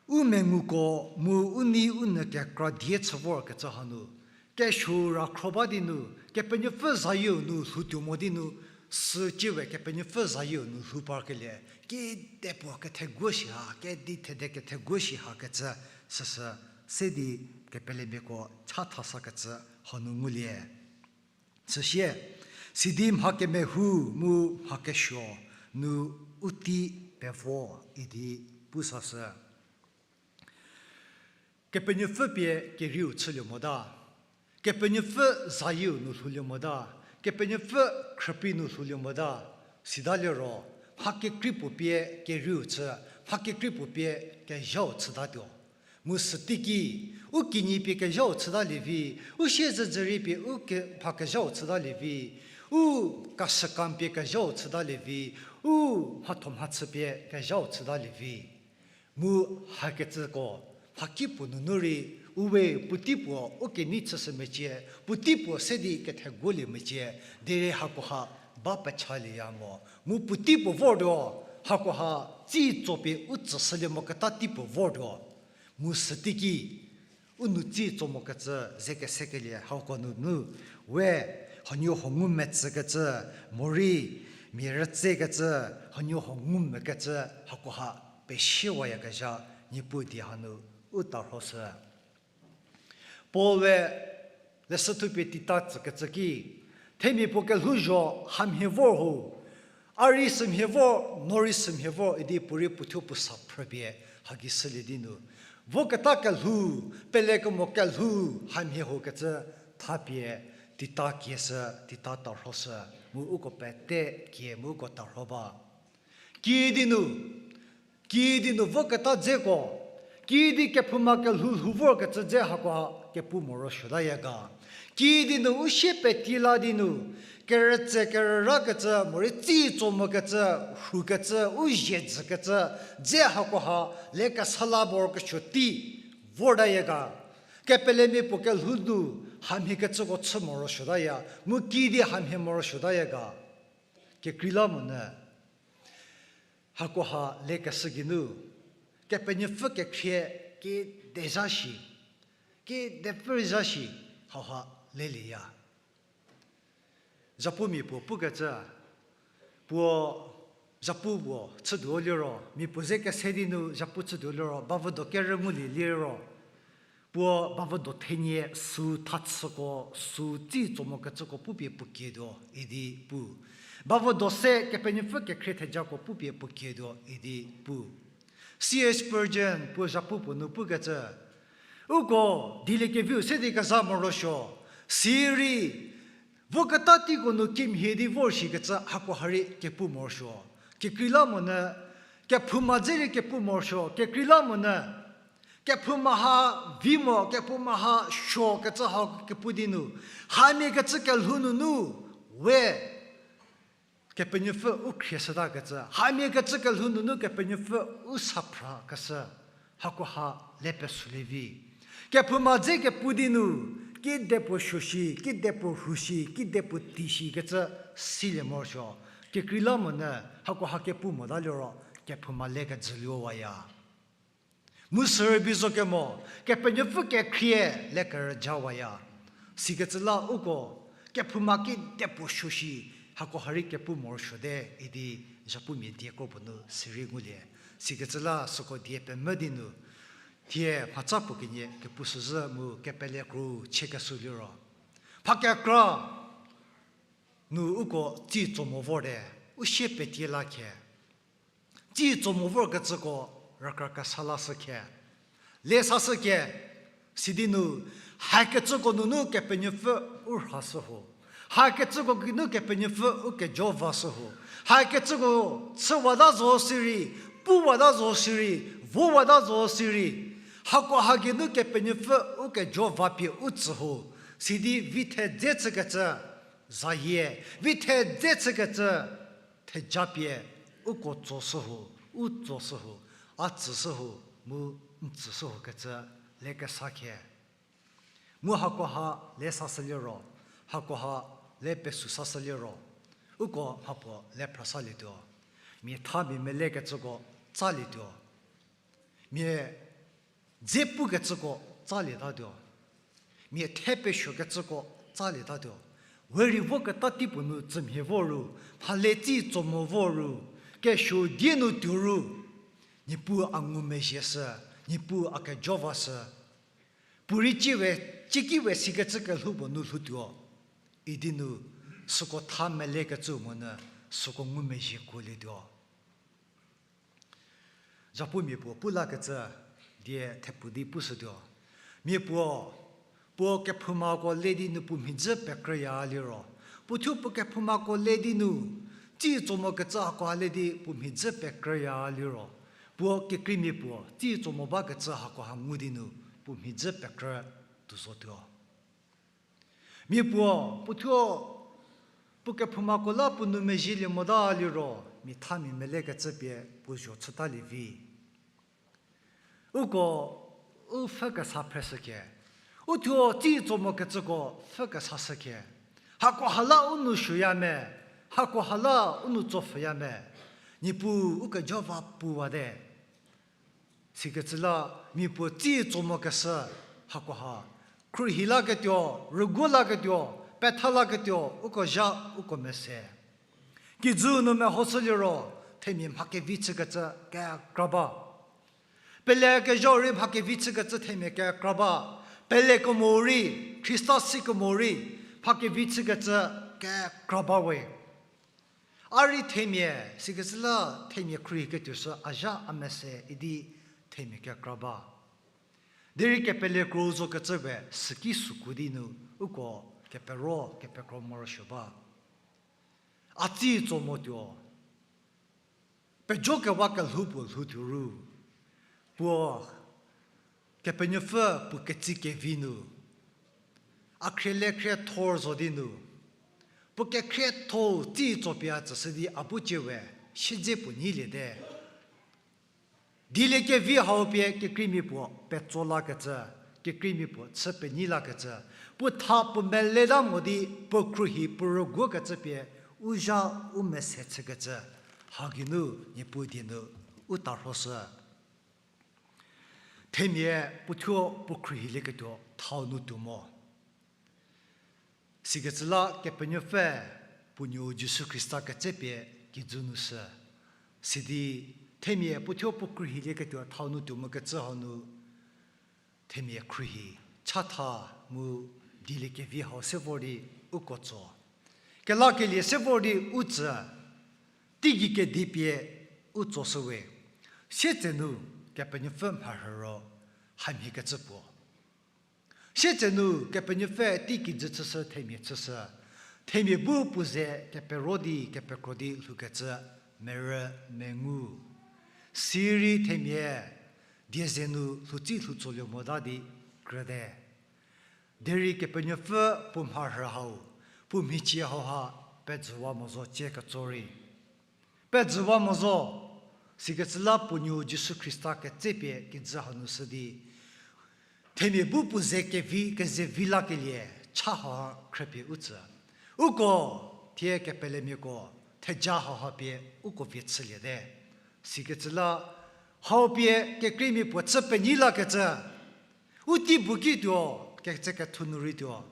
u menguko mu u nei u nyü kekra die chü vorkecü hanu, kesuo ra khro ba di nu, Kepenuopfü zayieu nu lhoutuo mo di nu, sücie we Kepenuopfü zayieu nu lhou parkelie, kedipuo ketheguo shi ha, kedi thede ketheguo shi hakecü, süsü, se di kepelemiako chathasakecü hanu ngulie. Süsie, Sidi mha kemehou mu mha kesuo nu u tei pevo idi pu sashü. Kepenuopfü pie kerieu chülie mota. Kepenuopfü zayieu nu lhoulie mota. Kepenuopfü khrüprei nu lhoulie mota. Sita liro, mha kekrei puo pie kerieu chü, mha kekrei puo pie kezhau chütatuo. Mu süteiki, u kinyi pie kezhau chütalie vi, u siezedzürie pie u ke-, mha kezhau chütalie vi, u kasükam pie kezhau chütalie vi, u mhatho mhachü pie kezhau chütalie vi. Mu hakecüko, mhakipuo nunu rei, uwe puotei puo u kenei chüshü mecie, puotei puo se di ketheguolie mecie, derei hakoha ba pechalieya mo. Mu puotei puo vortuo, hakoha tsi tso pie u tsüshülie moketa tei puo vortuo. Mu süteiki, u nou tsi tso mokecü ze kesekelie hako nunu, we, huoniehuo ngumetsükecü, morei, mia rütsekecü, huoniehuo ngumekecü, hakoha pesiewayakezha, Niepuu die hanu u tarhoshü. Paul-e leshü thupie Tita tsükecü ki, themia puo kelhouzho hamhie vor ho, a rei sümhie vor, no rei sümhie vor idi puorei puothuo puo sa phrüpie haki shülie di nu, voketa kelhou, pelekemo kelhou hamhie hokecü thapie Tita kieshü, Tita tarhoshü, mu uko pete kie mu uko tarho ba. Kiüdi nu, kiüdi nu voketa dzeko, kiüdi kephouma kelhou lhou vorkecü dze hakoha kepu morosuotaya ga. Kiüdi nu u sie peti la di nu, kerütse kerürakecü, morei tsi tso mokecü, rhukecü, u zhie jükecü, dze hakoha le kesa la morokesuo tei vortaya ga. Kepelemia puo kelhou nu hamhiekecüko chü morosuotaya, mu kiüdi hamhie morosuotaya ga. Kekreilamonyü, hakoha lekeshü geinu, Kepenuopfü kekhrie kide zha shi, kide pfü zha shi, hauha lelieya. Zhapumia puo pukecü, puo zhapu puo chütuo liro, mia puo ze kese di nu zhapu chütuo liro, bavüdo kerü ngulie liro, puo bavüdo thenie süu thachüko, süu tsi tso mokecüko pupie puo kietuo idi pu. Bavüdo se Kepenuopfü kekhrie thejako pupie puo kietuo idi pu. C H Spurgeon puo zhapu puo nu pukecü, uko dieliekeviu se di keza morosuo, sirei voketa teiko nu kimhie di vor shikecü hakoha rei kepu morosuo. Kekreilamonyü, kephouma dze rei kepu morosuo. Kekreilamonyü, kephouma ha vi mo, kephouma ha suokecü ha kepu di nu, hamhiekecü kelhou nunu, we, Kepenuopfü u khrieshütakecü, hamhiekecü kelhou nunu Kepenuopfü u saphrakeshü, hakoha le pesülie vi. Kephouma dze kepu di nu, kidepuo suo shi, kidepuo rhu shi, kidepuo tei shikecü silie morosuo. Kekreilamonyü, hakoha kepu mota liro, kephouma le kejülietuowaya. Mu sürübei zo kemo, Kepenuopfü kekhrie le kerüjawaya. Sikecü la uko, kephouma kidepuo suo shi, hakoha rei kepu morosuote idi zhapumia die kro puo nu sirei ngulie. Sikecü la süko die pemvü di nu, thie mhatsa puo kenie kepu süzhü mu kepele kro chie kesuo liro, mha kekra nu uko tsi tso mo vorte, u sie petie la khe. Tsi tso mo vorkecüko rükra kesa lashü khe. Le sashü khe, sidi nu, hakecüko nunu Kepenuopfü u rhashü ho. Hakecüko geinu Kepenuopfü u kejo vashü ho. Hakecüko chüwata zo sirei, puwata zo sirei, vowata zo sirei, hakoha geinu Kepenuopfü u kejo vapie u tsü ho. Sidi vi thedze chükecü zayie, vi thedze chükecü thejapie, uko tsoshü ho, u tsoshü ho, a tsüshü ho, mu n tsüshü ho kecü le kesa khe. Mu hakoha le sashü liro, hakoha le pesü sashü liro, uko mhapuo le phrasalietuo. Mia thamia melekecüko tsalietuo. Mia dze pukecüko tsalietatuo. Mia the pesuokecüko tsalietatuo. We rei voketa teipuo nu tsümhie vor ru, mhale tsi tso mo vor ru, kesuo die nu tuo ru, Niepuu a ngumezhieshü, Niepuu a kejo vashü. Puorei ciewe, cieki we sikecü kelhou puo nu lhoutuo idi nu, Süko tha melekecü monyü, süko ngumezhie kuolietuo. Japumia puo pu lakecü die thepu di pushütuo. Mia puo, puo kephoumako le di nu puo mhidzü pekrüya liro, puo thuo puo kephoumako le di nu, tsi tso mokecü hakoha le di puo mhidzü pekrüya liro, puo kekreimia puo tsi tso mo bakecü hakoha ngu di nu puo mhidzü pekrü tuo zotuo. Mia puo, puo thuo, puo kephoumako la puo nou mezhielie mota liro, mia thamia melekecü pie puo zho chütalie vi. Uko, u pfhü kesa phreshükhe. U thuo tsi tso mokecüko pfhü kesa shükhe. Hakoha la u nou suoya me, hakoha la u nou tsopfhüya me. Niepuu u kejo va puwate. Sikecü la mia puo tsi tso mokeshü hakoha, khruohi laketuo, rüguo laketuo, petha laketuo, uko zha, uko mese. Kijü nu mehoshü liro, themia mha kevi chükecü kekra ba. Pele kezho rei mha kevi chükecü themia kekra ba. Pele kemo rei, Khrista si kemo rei, mha kevi chükecü kekra ba we. A rei themia, sikecü la themia khruohiketuo sü a zha a mese idi themia kekra ba. Derei kepele kro zokecü we süki süku di nu uko kepero, kepekro morosuo ba. A tsi tso motuo. Pejokewa kelhou puo lhoutuo ru, puo Kepenuopfü puo ketsi kevi nu, a khriele khriethor zo di nu, puo kekhrietho tsi tso pie a tsüshü di a bu cie we, siedze puo nyilie te. Dieliekevi hau pie kekreimia puo petso lakecü, kekreimia puo chü penyi lakecü, puo tha puo meleta mo di puo khruohi puo rüguokecü pie u zha u mese chükecü, ha geinu Niepuu die nu u tarhoshü. Themia puo thuo puo khruohilieketuo thau nu tuo mo. Sikecü la Kepenuopfü puo nuou Jisu Khrista ketsepie kijü nu shü. Sidi themia puo thuo puo khruohilieketuo thau nu tuo mokecü hau nu themia khruohi chatha mu dieliekevi hau se vor di uko tso. Kelakelie se vor di u tsü, teigei kedi pie u tsoshüwe. Sietsenu Kepenuopfü mharhü ro hamhiekecü puo. Sietsenu Kepenuopfü tei kijü chüshü themia chüshü. Themia bu puo ze kepero di kepekro di lhoukecü merü mengu. Sirei themia die ze nu lhoutsi lhoutsolie mota di krüte. Derei Kepenuopfü puo mharhü hau, puo mhicie hauha pejüwa mo zo cie ketso rei. Pejüwa mo zo, sikecü la puo nuou Jisu Khrista ketsepie kijü hanu shü di themia bu puo ze kevi, keze vi lakelie cha hauha khrüpie u tsü. Uko, thie kepelemiako, theja hauha pie uko vie chüliete. Sikecü la hau pie kekreimia puo chü penyi lakecü. U tei bu ki tuo, ketse kethu nu rei tuo,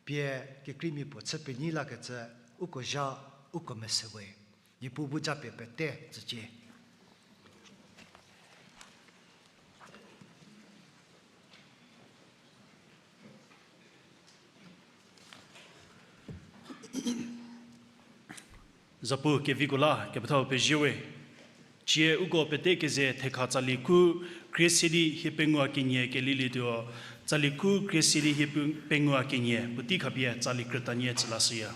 pie kekreimia puo chü penyi lakecü, uko zha, uko mese we. Niepuu bu japie pete tsücie. Zapu keviko la kepethau pezie we. Cie uko pete keze thekha tsali khu krie se di hie pengou a kenie kelilietuo, tsali khu krie se di hie pe-, pengou a kenie puotei khapie tsali krütanie tsülashüya.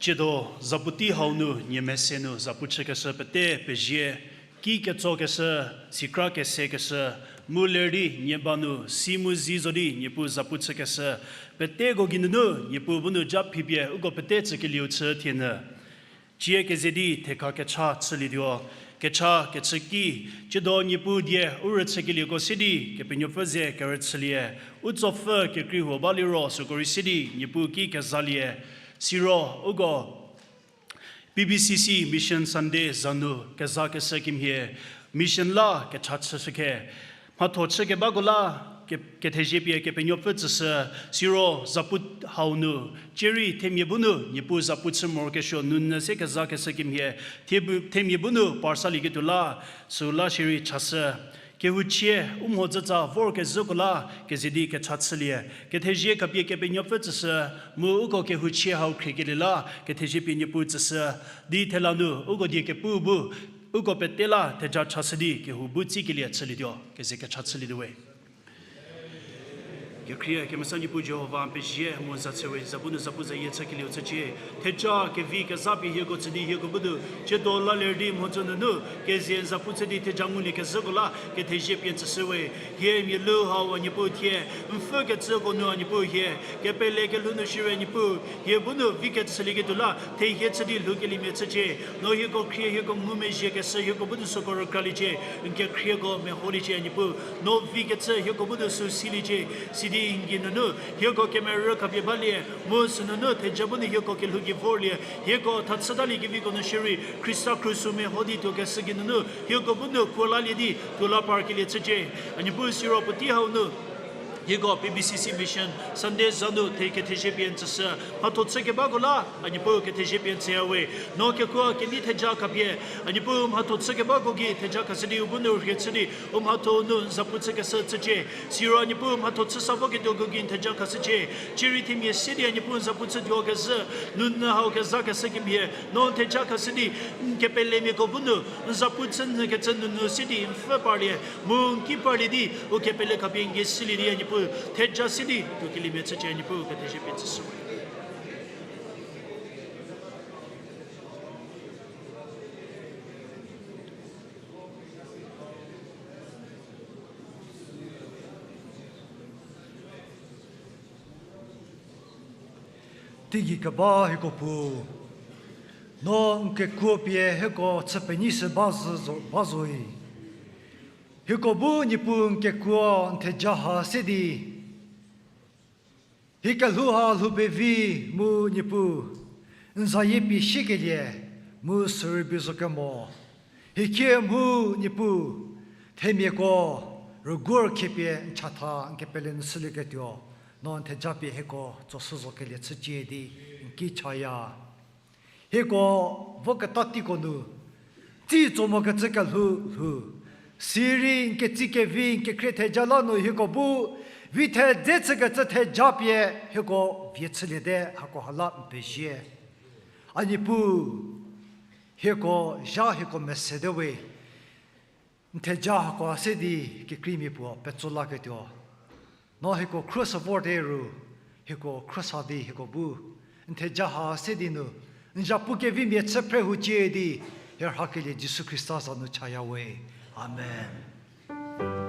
Tsiedo zaputei hau nu nie mese nu zapu chükeshü pete pezie, ki ketsokeshü, sikra kesekeshü, mu ler di nie ba nu si mu zi zo di Niepuu zapu chükeshü peteko geinunu Niepuu bu nu ja phipie uko pete tsükelieu chü thienyü. Tsie keze di thekha kecha chülietuo, kecha kechü ki, tsiedo Niepuu die u rüchükelieko se di Kepenuopfü ze kerüchülie, u tsopfü kekrei huo ba liro süko rei se di Niepuu ki kezalie, siro uko P B C C Mission Sunday za nu kezakeshü kemhie, mission la kecha chüshü khe. Mhatho chü kebako la, ke-, kethezie pie Kepenuopfü tsüshü, siro zapu hau nu, tsie rei themia bu nu Niepuu zapu chü morokesuo nunyü se kezakeshü kemhie, thie bu-, themia bu nu parsalieketuo la, süla shierei chashü. Kehouchie u mhodzütsa vorkezhüko la keze di kecha chülie. Kethezie khapie Kepenuopfü tsüshü, mu uko kehouchie hau khriekelie la kethezie pie Niepuu tsüshü, di thela nu uko die kepu bu, uko pete la theja chashü di kehou bu tsikelie chülietuo, keze kecha chülietuo we. Kekhrie kemesa Niepuu Jihova, n pezie mu n za chü we, n za bu nu zapuzayie chükelieu chücie. Theja kevi kezha pie hieko tsü di hieko bu nu, tsiedo la ler di mhodzü nunu, keze n zapu chü di theja nguliekezhüko la kethezie pie n tsüshü we. Hie mialu hau a Niepuu thie, n pfhükecüko nu a Niepuu hie, kepele kelhou nu shierei Niepuu, hie bu nu vikecülieketuo la thehie chü di lhoukeliemia chücie. No hieko khrie hieko ngumezhiekeshü hieko bu nu süko rükraliecie, n kekhrieko meholiecie a Niepuu. No vikecü hieko bu nu sü siliecie, sidi n geinunu hieko kemerü khapie balie, mu sünunu theja bu nu hieko kelhou gei vorlie, hieko thachütalie keviko nu shierei Khrista khruohi sü meho di tuokeshü geinunu hieko bu nu kuolalie di tuo la parkelie chücie. A Niepuu siro puotei hau nu hieko P B C C Mission Sunday za nu the kethezie pie n tsüshü, mhatho chü kebako la a Niepuu kethezie pie n tsüya we. No kekuo kenei theja khapie a Niepuu mhatho chü kebako gei theja khashü di u bu nu rhie chü di u mhatho nu n zapu chükeshü chücie. Siro a Niepuu mhatho chü sa voketuoko gei n theja khashücie. Tsie rei themia se di a Niepuu n zapu chütuokezhü, nunyü hau kezakeshü kemhie no n theja khashü di n kepelemiako bu nu n zapu chü nyükecü nunu se di n pfhü parlie, mu n ki parlie di u kepele khapie n gei silie di a Niepuu theja se di tuokeliemia chücie a Niepuu kethezie pie n tsüshü we. Teigei keba hieko Puo, no n kekuo pie hieko chü penyi shü ba zo, ba zoe. Hieko bu Niepuu n kekuo n theja ha se di hie kelhou ha lhou pevi mu Niepuu, n zayie pie siekelie mu sürübei zo kemo. Hie kie mhu Niepuu, themiako rüguor khie pie n chatha n kepele nu shülieketuo, no n theja pie hieko tsoshü zokelie chücie di n ki chaya. Hieko voketa teiko nu tsi tso mokecü kelhou lhou, sirei n ketsi kevi n kekhrie theja la nu hieko bu vi thedze chükecü theja pie hieko vie chüliete, hako ha la n pezie. A Niepuu, hieko zha hieko mesete we, n theja hako se di kekreimia puo petso laketuo. No hieko khrüsa vorte ru, hieko khrüsa di hieko bu n theja ha se di nu n zapu kevimia chü phre hucie di, hie rhakelie Jisu Khrista za nu chaya we. Amen.